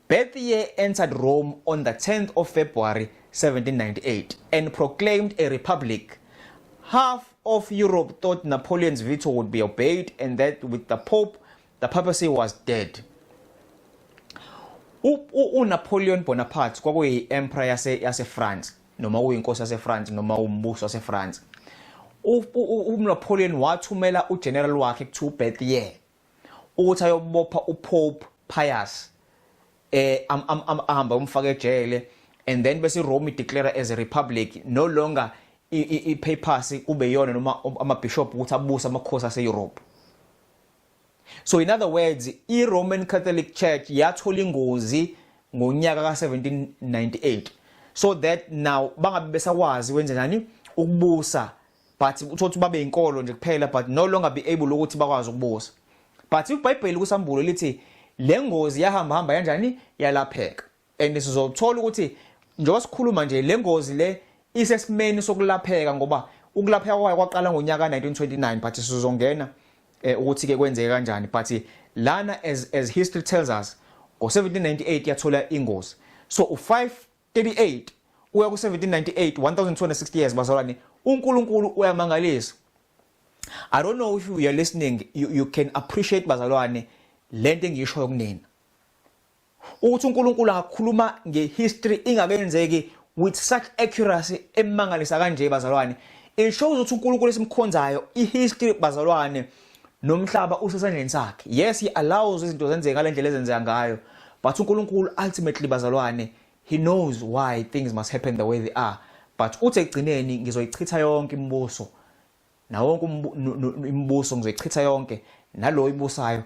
Berthier entered Rome on the 10th of February 1798 and proclaimed a republic. Half of Europe thought Napoleon's veto would be obeyed and that with the Pope, the papacy was dead. UNapoleon Bonaparte kwakuyi emperor yase France noma kuyinkosi yase France noma umbuso wase France. UNapoleon wathumela ugeneral wakhe kuthiwa uBerthier ukuthi ayobopha uPope Pius, ahamba umfake ejele, and then bese iRome declare as a republic, no longer i-papacy kube yona noma amabishop ukuthi abuse amakhosi ase-Europe. So in other words, i-Roman Catholic Church yathola ingozi ngonyaka ka-1798 so that now bangabe besakwazi wenze nani ukubusa, but uthothi babe inkolo nje kuphela but no longer be able ukuthi bakwazi ukubusa. But iBhayibheli kuSambulo lithi le ngozi yahamba hamba kanjani yalapheka, and sizothola ukuthi njengoba sikhuluma nje le ngozi le isesimeni sokulapheka, ngoba ukulapheka kwayo kwaqala ngonyaka 1929, but sizongena ukuthi ke kwenzeke kanjani. But lana, as history tells us, ngo1798 yathola ingozi. So u538 uya ku1798, 1260 years, bazalwane. UNkulunkulu uyamangalisa. I don't know if you are listening, you can appreciate, bazalwane, lento engishoyo kunina, ukuthi uNkulunkulu angakhuluma ngehistory ingakenzeki with such accuracy emangalisa kanje, bazalwane. It shows ukuthi uNkulunkulu esimkhonzayo, ihistory, bazalwane, nomhlaba usesandleni sakhe. Yes, he allows izinto zenzeke ngalendlela ezenzeka ngayo, but uNkulunkulu ultimately, bazalwane, he knows why things must happen the way they are. But uthi ekugcineni, "Ngizoyichitha yonke imibuso nawonke imibuso, ngizoyichitha yonke nalo ibusayo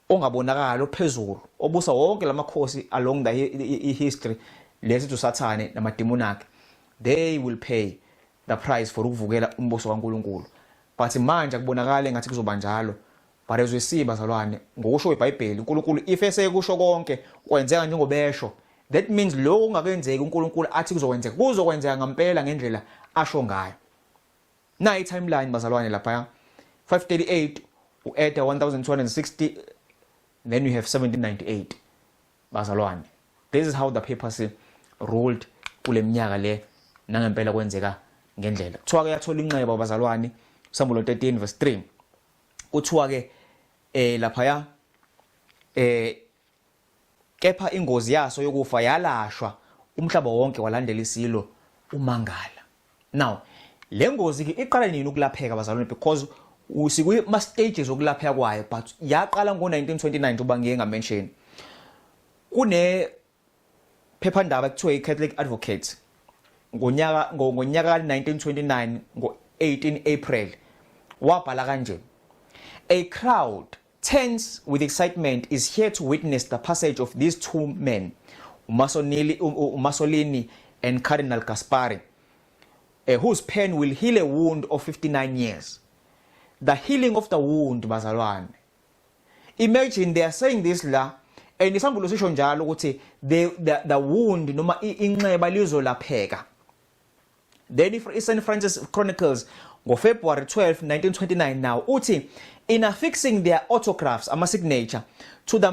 ongabonakala ophezulu obusa wonke lamakhosi along the history." Lesi uSathane namademoni akhe, they will pay the price for ukuvukela umbuso kaNkuluNkulu. But manje akubonakala engathi kuzoba njalo, but as we see, bazalwane, ngokusho kweBhayibheli, uNkulunkulu if esekusho konke kwenzeka njengobesho. That means lokho kungakenzeki uNkulunkulu athi kuzokwenzeka, kuzokwenzeka ngempela ngendlela asho ngayo. Na i-timeline, bazalwane, lapha 538 u-add 1260, then you have 1798, bazalwane. This is how the papacy ruled kule minyaka le. Nangempela kwenzeka ngendlela. Kuthiwa ke yathola inxeba, bazalwane. Sambulo 13 verse 3, kuthiwa ke laphaya kepha ingozi yaso yokufa yalashwa, umhlaba wonke walandela isilo umangala. Now le ngozi ke iqala nini ukulapheka, bazalwane? Because sikwi stages okulapheka kwayo, but yaqala ngo-1929, njengoba ngiye ngamention. Kune phephandaba kuthiwa i-Catholic Advocate ngonyaka ka-1929, ngo-18 April, wabhala kanje: "A crowd tense with excitement is here to witness the passage of these two men, uMussolini and Cardinal Gaspari, whose pen will heal a wound of 59 years." The healing of the wound, bazalwane. Imagine, they are saying this la, and isambulo sisho njalo ukuthi the wound noma inxeba lizolapheka. Then if St Francis Chronicles ngoFebruary 12 1929 now uthi, "In affixing their autographs," ama signature, "to the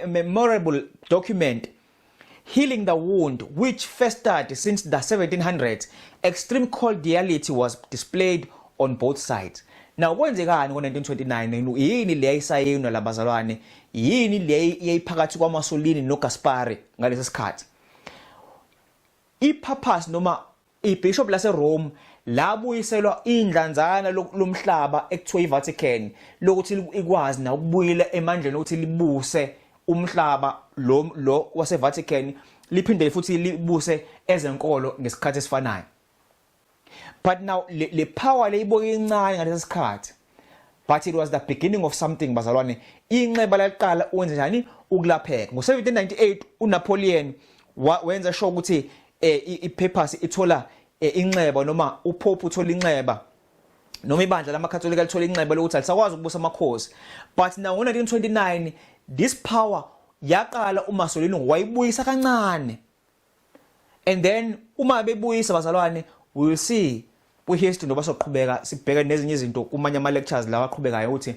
memorable document healing the wound which festered since the 1700s, extreme cordiality was displayed on both sides." Now kwenzekani ngo-1929? Yini le yayisayinwa labazalwane? Yini le yayiphakathi kwaMussolini noGaspari ngalesi sikhathi? Ipapacy noma ibishop laseRome labuyiselwa indlanzana lomhlaba ekuthiwa iVatican, lokuthi ikwazi na ukubuyela emandleni ukuthi libuse umhlaba lo waseVatican, liphinde futhi libuse ezenkolo ngesikhathi esifanayo. But now le power leyiboke incane ngalesi sikhathi, but it was the beginning of something, bazalwane. Inxeba laqala wenze njani ukulapheka. Ngo-1798 uNapoleon wenza sure ukuthi ipapacy ithola inxeba, noma upope uthola inxeba, noma ibandla lamaKatholika lithola inxeba lokuthi alisakwazi ukubusa amakhosi. But now ngo-1929 this power yaqala, uMussolini wayibuyisa kancane. And then uma bebuyisa, bazalwane, we will see kwi-history noba soqhubeka sibheke nezinye izinto kumanye ama-lectures lawa aqhubekayo ukuthi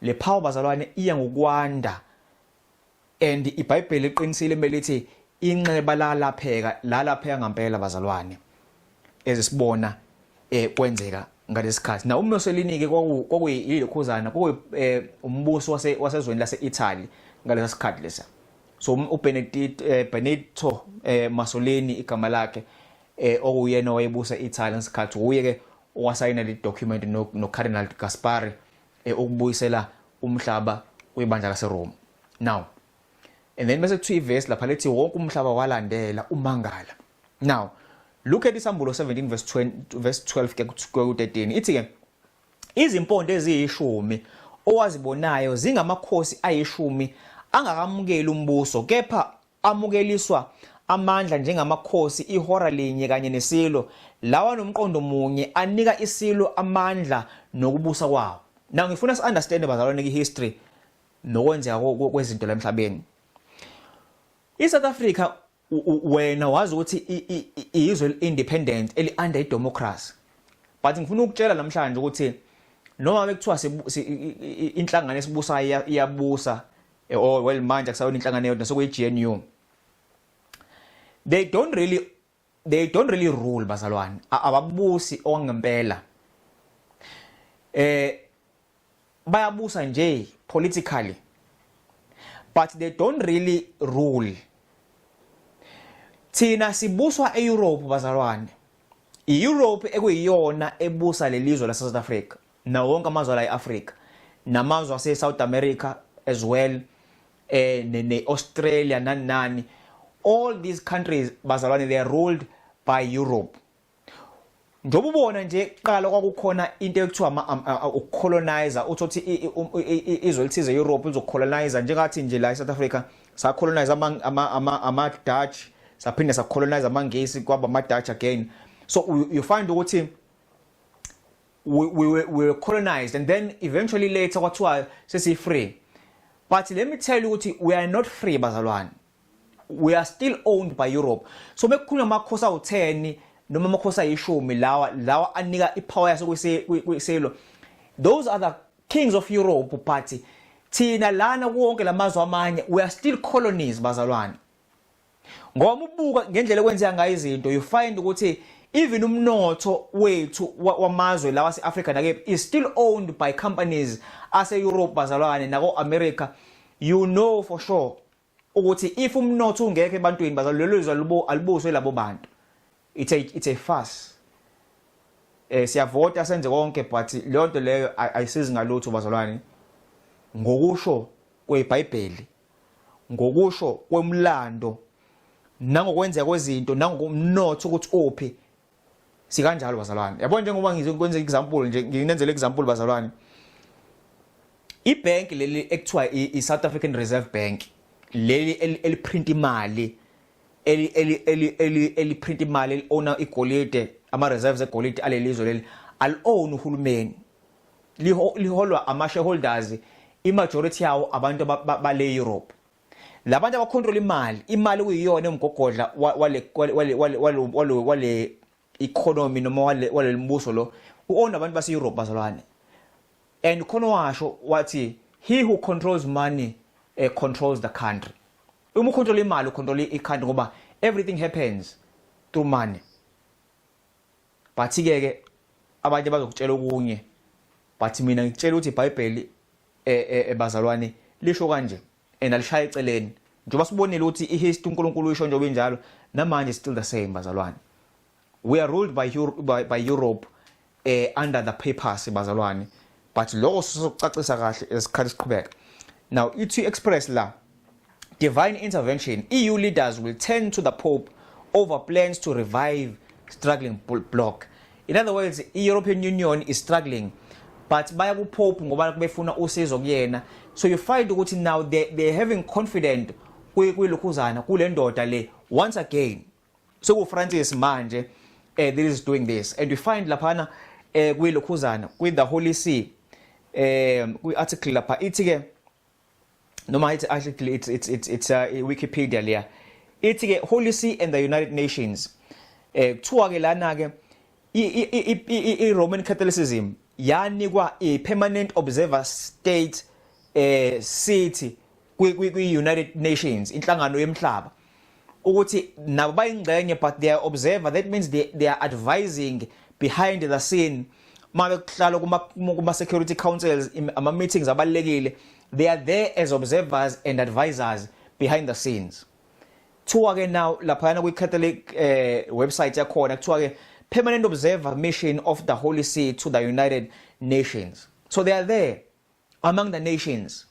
le power, bazalwane, iya ngokwanda. And iBhayibheli liqinisile melithi inxeba lalapheka, lalapheka ngempela, bazalwane, ezisibona kwenzeka ngalesikhathi. Na uMussolini ke kwakuyilokhuzana, kwakuyi umbuso wasezweni lase-Italy ngalesa sikhathi lesa. So uBenedetto Benito Mussolini igama lakhe, okuyena owayebusa e-Italy ngesikhathi, uye ke owasayina le document no Cardinal Gaspari ukubuyisela umhlaba kwibandla laseRome. Now and then bese kuthiwa ivesi lapha lethi wonke umhlaba walandela umangala. Now look at isambulo 17 verse 20, verse 12 ke ku 13. Ithi ke, "Izimpondo eziyishumi owazibonayo zingamakhosi ayishumi angakamukeli umbuso, kepha amukeliswa amandla njengamakhosi ihora linye kanye nesilo. Lawa nomqondo munye anika isilo amandla nokubusa kwawo." Now ngifuna si understand, bazalwane, ki-history nokwenzeka kwezinto la emhlabeni. ISouth Africa, wena wazi ukuthi izwe independent eli under idemocracy, but ngifuna ukutshela namhlanje ukuthi noma bekuthiwa inhlangano esibusayo iyabusa, oh well, manje akusayona inhlangano eyodwa, sokuyi GNU, they don't really rule, bazalwane. Ababusi okwangempela. Bayabusa nje politically, but they don't really rule. Thina sibuswa eEurope, bazalwane. iEurope ekuyiyona ebusa lelizwe lase South Africa nawo wonke amazwe la eAfrica namazwe ase South America as well, ne Australia, nani nani. All these countries, bazalwane, they are ruled by Europe. Njengoba ubona nje, kuqala kwakukhona into ekuthiwa ukucolonize. Uthothi izwe elithize Europe lizocolonize, njengathi nje la eSouth Africa sacolonize ama Dutch. Saphinde sacolonize amaNgisi, kwaba ama-Dutch again. So you find ukuthi we were colonized and then eventually later kwathiwa sesi-free. But let me tell you ukuthi we are not free, bazalwane. We are still owned by Europe. So mekukhulunywa amakhosi awu-10 noma amakhosi ayishumi lawa anika ipower yaso kwisilo, those are the kings of Europe, but thina lana wonke lamazwe amanye, we are still colonies, bazalwane, ngoba ubuka ngendlela ekwenzeka ngayo izinto, you find ukuthi even umnotho wethu wamazwe lawa ase-Africa nake is still owned by companies ase-Europe, bazalwane, nako-America. You know for sure ukuthi if umnotho ungekho ebantwini, bazalwane, lelo zwe alibuswe labo bantu. It's a farce. Siyavota, senze konke, but leyo nto leyo ayisizi ngalutho, bazalwane, ngokusho kweBhayibheli, ngokusho kwemlando, nangokwenzeka kwezinto, nangokumnotho ukuthi uphi. Sikanjalo, bazalwane. Yabo, njengoba ngizokwenza example nje, nginenzele example, bazalwane, ibank leli ekuthiwa i-South African Reserve Bank, leli eliprint imali, eli print imali, eli-owna igolide, ama reserves egolide alelizwe leli, ali-own uhulumeni. Liholwa ama shareholders, i-majority yawo abantu bale Europe, labantu abacontrol imali, imali kuyiyona umgogodla wale economy noma wale mbuso lo uown abantu base Europe, bazalwane. And khona washo wathi, "He who controls money controls the country." Uma ucontrol imali, ucontrol i-country, ngoba everything happens through money. But ke ke abanye bazokutshela okunye, but mina ngikutshela ukuthi iBhayibheli, bazalwane, lisho kanje and alishaya eceleni, njengoba sibonile ukuthi ihistory uNkulunkulu uyisho njengoba injalo namanje, still the same, bazalwane. We are ruled by Europe under the papacy, bazalwane, but lokho sizokucacisa kahle esikhathi siqhubeka. Now ithi Express la, "Divine intervention: EU leaders will turn to the Pope over plans to revive struggling bloc." In other words, i-European Union is struggling, but baya ku-Pope ngoba befuna usizo kuyena. So you find ukuthi now they're having confident kwilokhuzana kule ndoda le. Once again, so Francis manje that is doing this, and you find laphana kwilokhuzana kwi the Holy See, kwi article lapha ithi ke, noma ithi actually it's Wikipedia leya, ithi ke Holy See and the United Nations. Kuthiwa ke lana ke i Roman Catholicism yanikwa i permanent observer state seat kwi United Nations, inhlangano yemhlaba, ukuthi nabo bayingxenye, but they are observer. That means they are advising behind the scene. Mabe kuhlala kuma security councils, ama meetings abalekile, they are there as observers and advisors behind the scenes. Kuthiwa ke now laphana kwi Catholic website yakhona, kuthiwa ke permanent observer mission of the Holy See to the United Nations. So they are there among the nations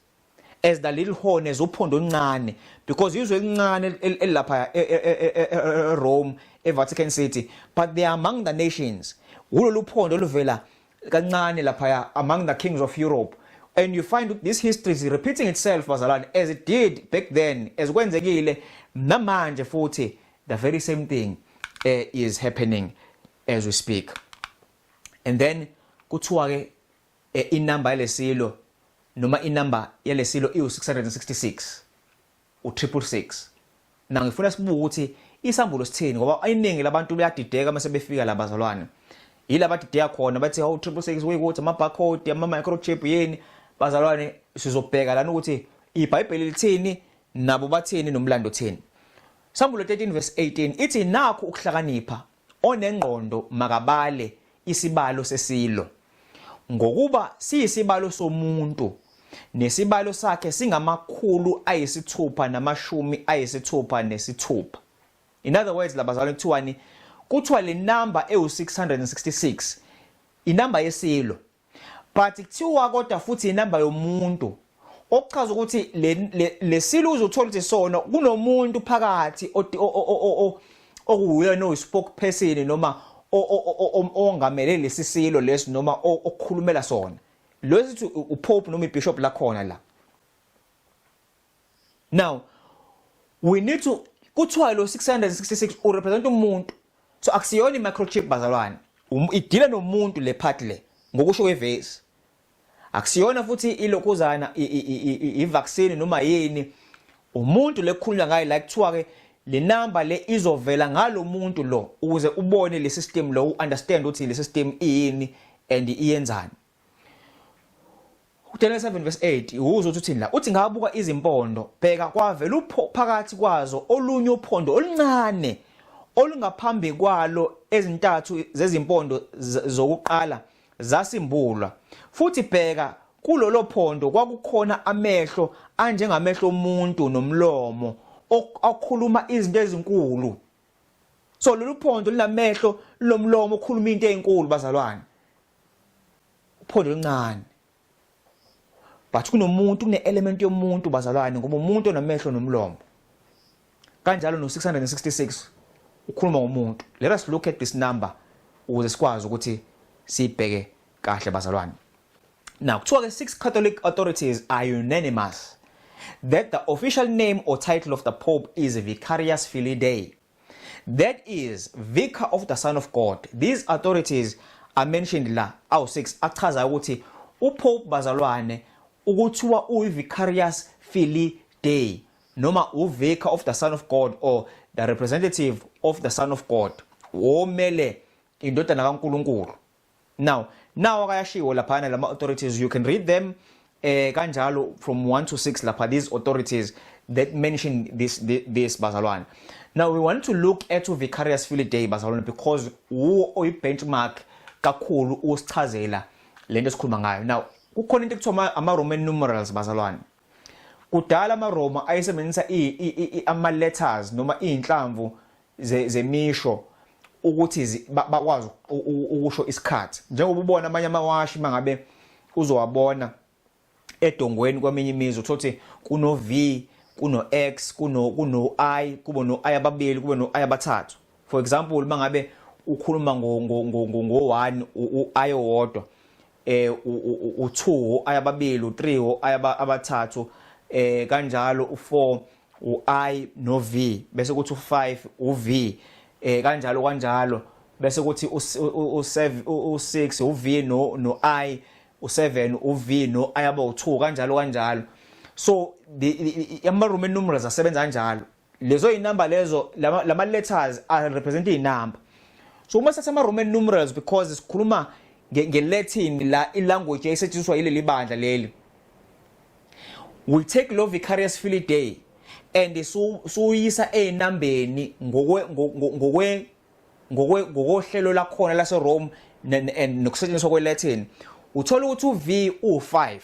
as the little horn, as uphondo oluncane, because izwe elincane elilapha eRome, eVatican City, but they are among the nations. Ulolu phondo oluvela kancane lapha among the kings of Europe. And you find this history is repeating itself, bazalwane, as it did back then, as kwenzekile namanje futhi, the very same thing is happening as we speak. And then kuthiwa ke inamba yalesilo noma inamba yalesilo iwu 666, u666. Na ngifuna sibuke ukuthi isambulo sithini, ngoba iningi labantu liyadideka mase befika la, bazalwane. Yila badideka khona, bathi, "Hawu, 666 kuyikuthi ama barcode, ama microchip, yini?" Bazalwane, sizobheka lana ukuthi iBhayibheli lithini, nabo bathini, nomlando uthini. Sambulo 13 verse 18 ithi, "Nakho ukuhlakanipha, onengqondo makabale isibalo sesilo, ngokuba siyisibalo somuntu, nesibalo sakhe singama-666." In other words, labazalwane, kuthiwani? Kuthiwa le number ewu-666 inamba yesilo, but kuthiwa kodwa futhi inamba yomuntu, okuchaza ukuthi le silo uzothola ukuthi sona kunomuntu phakathi okuwuyena oyi-spokesperson noma ongamele lesi silo lesi noma okukhulumela sona lo, sithi upope noma ibishop lakhona la. Now we need to Kuthiwa lo 666 urepresent umuntu. So akusiyona i-microchip, bazalwane. Idila nomuntu le part le ngokusho kwevesi. Akusiyona futhi ilokhuzana i-vaccine noma yini, umuntu lekukhulunywa ngayo la. Kuthiwa ke le number le izovela ngalomuntu lo ukuze ubone le system lo, uunderstand ukuthi le system iyini and iyenzani. UDaniel 7 verse 8, uzwe ukuthi uthini la. Uthi, "Ngabuka izimpondo, bheka, kwavela upho phakathi kwazo olunye uphondo oluncane olungaphambi kwalo ezintathu zezimpondo zokuqala zasimbulwa. Futhi bheka, kulolo phondo kwakukhona amehlo anjengamehlo omuntu nomlomo okhuluma izinto ezinkulu." So lolu phondo linamehlo, lomlomo okhuluma into ezinkulu, bazalwane. Uphondo oluncane, but kunomuntu, kune element yomuntu, bazalwane, ngoba umuntu onamehlo nomlomo. Kanjalo no 666 ukhuluma ngomuntu. Let us look at this number ukuze sikwazi ukuthi sibheke kahle, bazalwane. Now, kuthiwa ke six Catholic authorities are unanimous that the official name or title of the Pope is Vicarius Filii Dei, that is, Vicar of the Son of God. These authorities are mentioned la awu 6, achaza ukuthi uPope, bazalwane, ukuthiwa uyi-Vicarius Filii Dei noma uVicar of the Son of God or the representative of the Son of God, womele indodana kaNkuluNkulu. Now akayashiwo laphana lama authorities. You can read them kanjalo from 1 to 6 lapha, these authorities that mention this, bazalwane. Now we want to look at Vicarius Filii Dei, bazalwane, because uwo oyi benchmark kakhulu usichazela lento esikhuluma ngayo. Now kukhona into ekuthiwa ama Roman numerals, bazalwane. Kudala amaRoma ayesebenzisa ama letters noma izinhlamvu zemisho ukuthi bakwazi ukusho isikhathi, njengoba ubona amanye amawashi mangabe uzowabona edongweni kweminye imizi, uthothi kuno V, kuno X, kuno I, kube no I ababili, kube no I abathathu. For example, mangabe ukhuluma ngo 1, u I owodwa, u2, I ababili, u3, I abathathu, kanjalo u4, u-I no V, bese kuthi u5, u-V, kanjalo kanjalo, bese kuthi u7, u6, u-V no I, u7, u-V no I aba u2, kanjalo kanjalo. So the ama Roman numerals asebenza kanjalo. Lezo inamba lezo, lama letters are represent inamba. So uma sithatha ama Roman numerals, because sikhuluma nge-Latin la, ilanguage esetshenziswa yileli bandla leli, we take lo Vicarius Filii Dei and suyisa ezinambeni ngokwe ngokohlelo lakhona lase Rome and nokusetshenziswa kweLatin. Uthola ukuthi uV u5,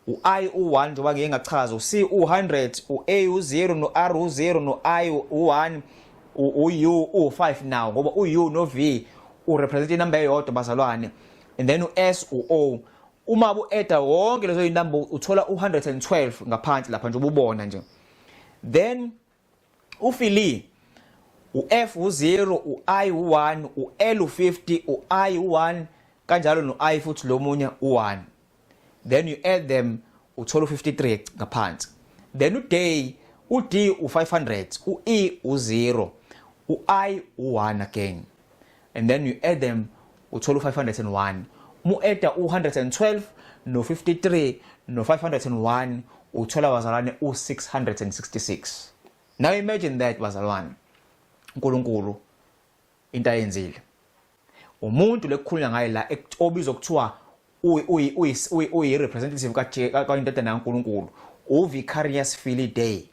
u-I u1, njengoba ngike ngachaza, u-C u100, u-A u0, no-R u0, no-I u1, u-U u5 now, ngoba u-U no-V urepresent inamba eyodwa, bazalwane, and then u-S u-O. Uma bu-adda wonke lezo inamba, uthola u112 ngaphansi lapha, njengoba ubona nje. Then uFili, u-F u0, u-I u1, u-L u50, u-I u1, kanjalo no-I futhi lo munye u1. Then you add them, uthola u53 ngaphansi. Then uDei, uD u500, uE u0, uI u1 again, and then you add them, uthola u501. Mu-adda u112 no53 no501, uthola, bazalwane, u666. Now imagine that, bazalwane. uNkulunkulu into ayenzile, umuntu lekukhulunywa ngaye la obizwa kuthiwa uyi representative kaindodana kaNkulunkulu, uVicarius Filii Dei.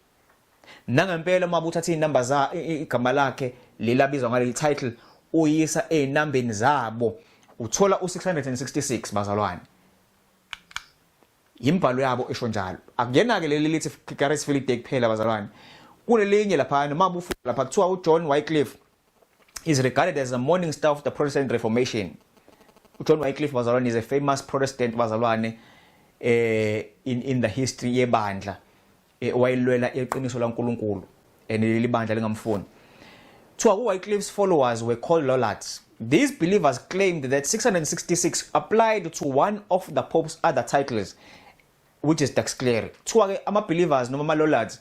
Nangempela uma uthatha inamba za igama lakhe lelabizwa ngaleli title, uyisa ezinambeni zabo, uthola u666, bazalwane. Imbhalo yabo esho njalo. Akuyena ke leli lithi Vicarius Filii Dei kuphela, bazalwane. Kunelinye lapha noma bufunda lapha, kuthiwa uJohn Wycliffe is regarded as a morning star of the Protestant Reformation. uJohn Wycliffe, bazalwane, is a famous Protestant, bazalwane, in the history yebandla, wayelwela iqiniso laNkuluNkulu and leli bandla lingamfuni. Kuthiwa uWycliffe's followers were called Lollards. These believers claimed that 666 applied to one of the Pope's other titles, which is Dux Cleri. Kuthiwa ke ama believers noma ama Lollards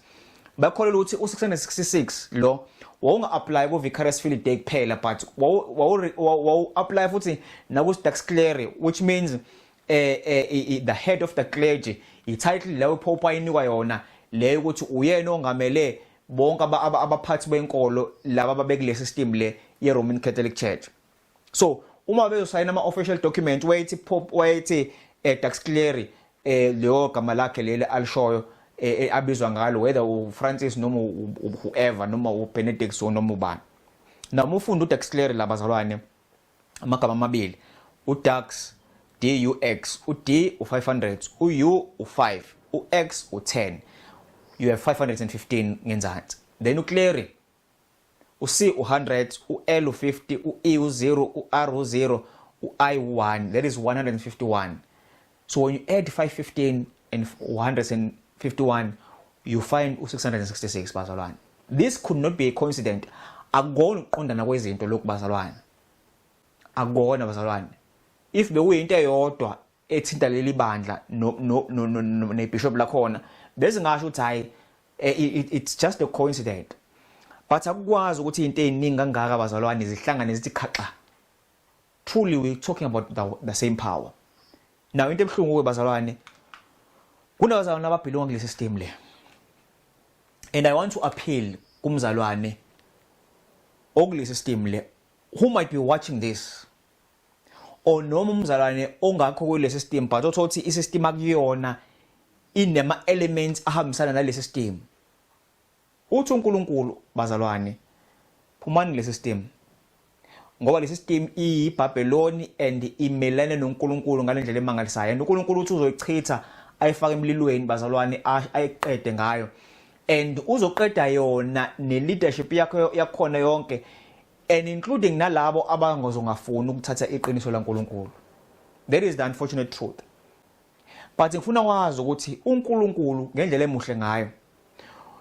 Bakholelwa ukuthi u-666 lo wawunga-apply ku-Vicarius Filii Dei kuphela, but wawu-apply futhi naku-Dux Cleri, which means the head of the clergy, i-title leyo Pope ayinikwa yona leyo ukuthi uyena ongamele bonke abaphathi benkolo laba ababekule system le ye-Roman Catholic Church. So uma bezosayina ama-official document, wayethi Pope, wayethi Dux Cleri, leyo gama lakhe leli alishoyo, abizwa ngalo, whether uFrancis noma whoever noma uBenedict noma ubani. Noma ufunda uDux Cleri labazalwane, amagama amabili, uDux, D U X, uD u500, uU u5, uX u10, you have 515 ngenzansi. Then uClery, uC u100, uL u50, uE u0, uR u0, uI u1, that is 151. So when you add 515 and 151, you find u666, bazalwane. This could not be a coincidence. Akukona ukuqondana kwezinto lokhu, bazalwane, akukona, bazalwane. If bekuyinto eyodwa ethinta leli bandla no nebishop lakhona, bezingasho ukuthi hayi, it's just a coincidence, but akukwazi ukuthi izinto eziningi kangaka, bazalwane, zihlangane zithi khaxa. Truly, we're talking about the same power now. Into ebuhlungu ke, bazalwane, kunabazalwane ababelonga kule system le, and I want to appeal kumzalwane okule system le who might be watching this, or noma umzalwane ongakho kule system but othothi isystem akuyona inema elements ahambisana nale system. Uthi uNkulunkulu, bazalwane, phumani kule system, ngoba le system iyiBabylon and imelene noNkulunkulu ngalendlela emangalisayo, and uNkulunkulu uthi uzoyichitha, ayifake emlilweni, bazalwane, ayiqede ngayo, and uzoqeda yona ne-leadership yakho yakhona yonke, and including nalabo abangozongafuni ukuthatha iqiniso laNkulunkulu. That is the unfortunate truth. But ngifuna wazi ukuthi uNkulunkulu ngendlela emuhle ngayo,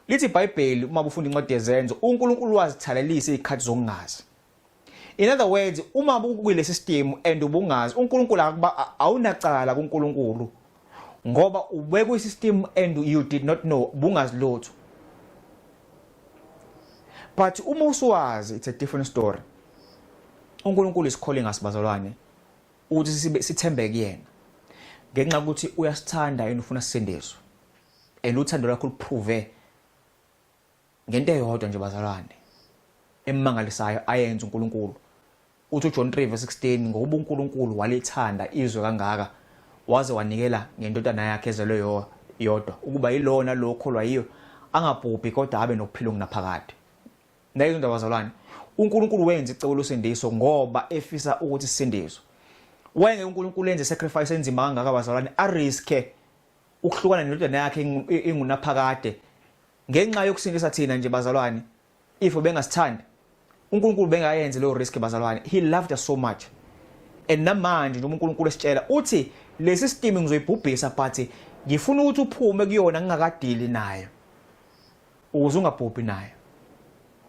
lithi iBhayibheli uma ufunda incwadi yeZenzo, uNkulunkulu wazithalalisa izikhathi zokungazi. In other words, uma ukule system and ubungazi, uNkulunkulu akuba awunacala kuNkulunkulu, ngoba ubekwe isystem and you did not know, bungazi lutho. But uma usuwazi, it's a different story. uNkulunkulu is calling us, bazalwane, ukuthi sibe sithembeke kuyena ngenxa yokuthi uyasithanda yena, ufuna sisindiswe, and uthando lwakho luprove ngento eyodwa nje, bazalwane, emangalisayo ayenza uNkulunkulu. Uthi uJohn 3 verse 16, "Ngokuba uNkulunkulu walithanda izwe kangaka, waze wanikela ngendodana yakhe ezelwe yodwa, ukuba yilona lo kholwa yiyo angabhubhi kodwa abe nokuphila okunaphakade." Nayo indaba, bazalwane, uNkulunkulu wenza icebo losindiso ngoba efisa ukuthi sisindiswe. Wayengeke uNkulunkulu enze sacrifice enzima kangaka, bazalwane, ariske ukuhlukana nendodana yakhe ingunaphakade ngenxa yokusindisa thina nje, bazalwane, if bengasithandi uNkulunkulu bengayenzi leyo risk, bazalwane. He loved us so much. And namanje njengoba uNkulunkulu esitshela uthi le system ngizoyibhubhisa, but ngifuna ukuthi uphume kuyona ngingakadili nayo ukuze ungabhubhi nayo.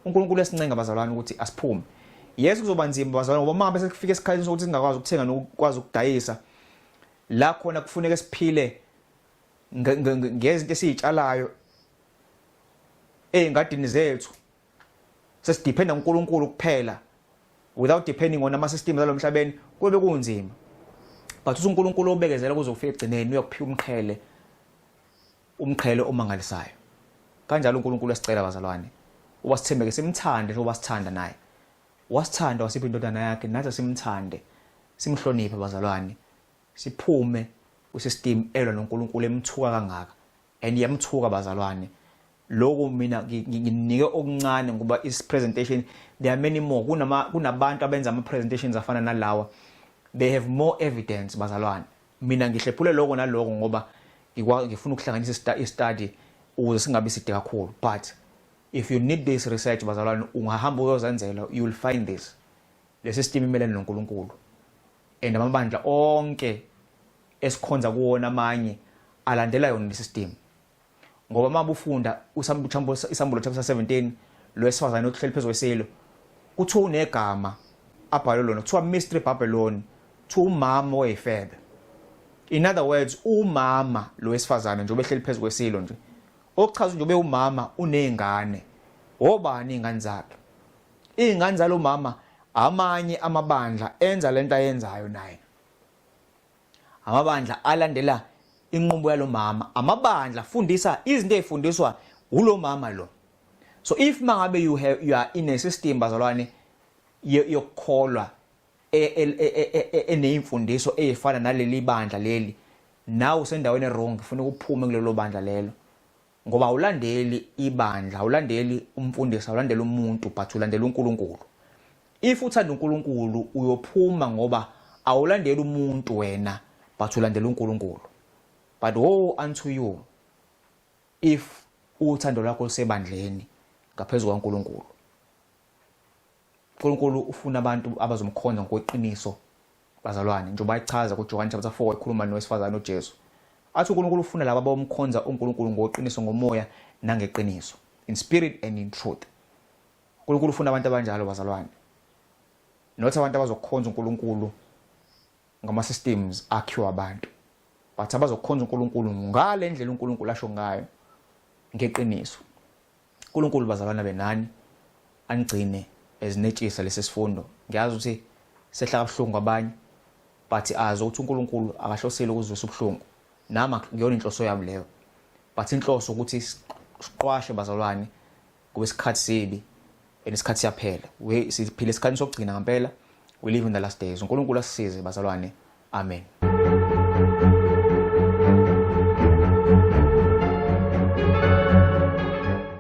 uNkulunkulu esincenga, bazalwane, ukuthi asiphume. Yes, kuzoba nzima, bazalwane, ngoba uma bese kufika esikhathini sokuthi singakwazi ukuthenga nokukwazi ukudayisa, la khona kufuneka siphile ngezinto esizitshalayo ezingadini zethu, sesidependa kuNkulunkulu kuphela without depending on ama systems alomhlabeni, kube kunzima. But uNkulunkulu obekezela kuze kufike egcineni uyakuphiwa umqhele, umqhele omangalisayo. Kanjalo uNkulunkulu esicela, bazalwane, uba sithembeke, simthande njengoba sithanda naye. Wasithanda, wasipha indodana yakhe, nathi simthande, simhloniphe, bazalwane, siphume kwisystem elwa noNkulunkulu, emthuka kangaka, and iyamthuka, bazalwane. Lokhu mina nginike okuncane ngoba is presentation, there are many more. Kunama kunabantu abenza ama presentations afana nalawa, they have more evidence, bazalwane. Mina ngihlephule lokho naloko ngoba ngifuna ukuhlanganisa i-study ukuze singabi side kakhulu. But if you need this research, bazalwane, ungahamba uyozenzela, you will find this. Le system imelene noNkulunkulu, and amabandla onke esikhonza kuwona amanye alandela yona le system, ngoba uma ufunda iSambulo chapter 17, lo wesifazane ohleli phezulu kwesilo, kuthiwa unegama abhalwe lona, kuthiwa Mystery Babylon, kuthiwa umama oyifebe. In other words, umama lo wesifazane nje obehleli phezulu kwesilo nje Okuchaza nje ube umama unezingane. Obani izingane zakhe? Izingane zalomama amanye amabandla enza lento ayenzayo naye. Amabandla alandela inqubo yalomama, amabandla fundisa izinto ezifundiswa ulomama lo. So if mangabe you have you are in a system bazalwane yokukholwa e, e, e, eneyimfundiso eyifana naleli bandla leli, nawe usendaweni wrong, ufuna ukuphume kulelo bandla lelo, ngoba awulandeli ibandla, awulandeli umfundisi, awulandeli umuntu, but ulandela uNkulunkulu. If uthanda uNkulunkulu uyophuma, ngoba awulandeli umuntu wena, but ulandela uNkulunkulu. But woe unto you if uthando lwakho lusebandleni ngaphezulu kwaNkulunkulu. uNkulunkulu ufuna abantu abazomkhonza ngokweqiniso bazalwane, njengoba ayichaza kuJohn chapter 4 ekhuluma nowesifazane uJesu, athi uNkulunkulu ufuna laba abamkhonza uNkulunkulu ngoqiniso, ngomoya nangeqiniso, in spirit and in truth. uNkulunkulu ufuna abantu abanjalo bazalwane, not abantu abazokhonza uNkulunkulu ngama systems akhiwa abantu, but abazokhonza uNkulunkulu ngale ndlela uNkulunkulu asho ngayo ngeqiniso. uNkulunkulu bazalwana benani anigcine ezinetshisa lesi sifundo. Ngiyazi ukuthi sehla kabuhlungu abanye, but azi ukuthi uNkulunkulu akahlosile ukuzwisa ubuhlungu, nami akuyona inhloso yami leyo, but inhloso ukuthi siqwashe bazalwane, ngoba isikhathi sibi and isikhathi siyaphela. We siphila esikhathini sokugcina ngempela. We live in the last days. uNkulunkulu asisize bazalwane. Amen.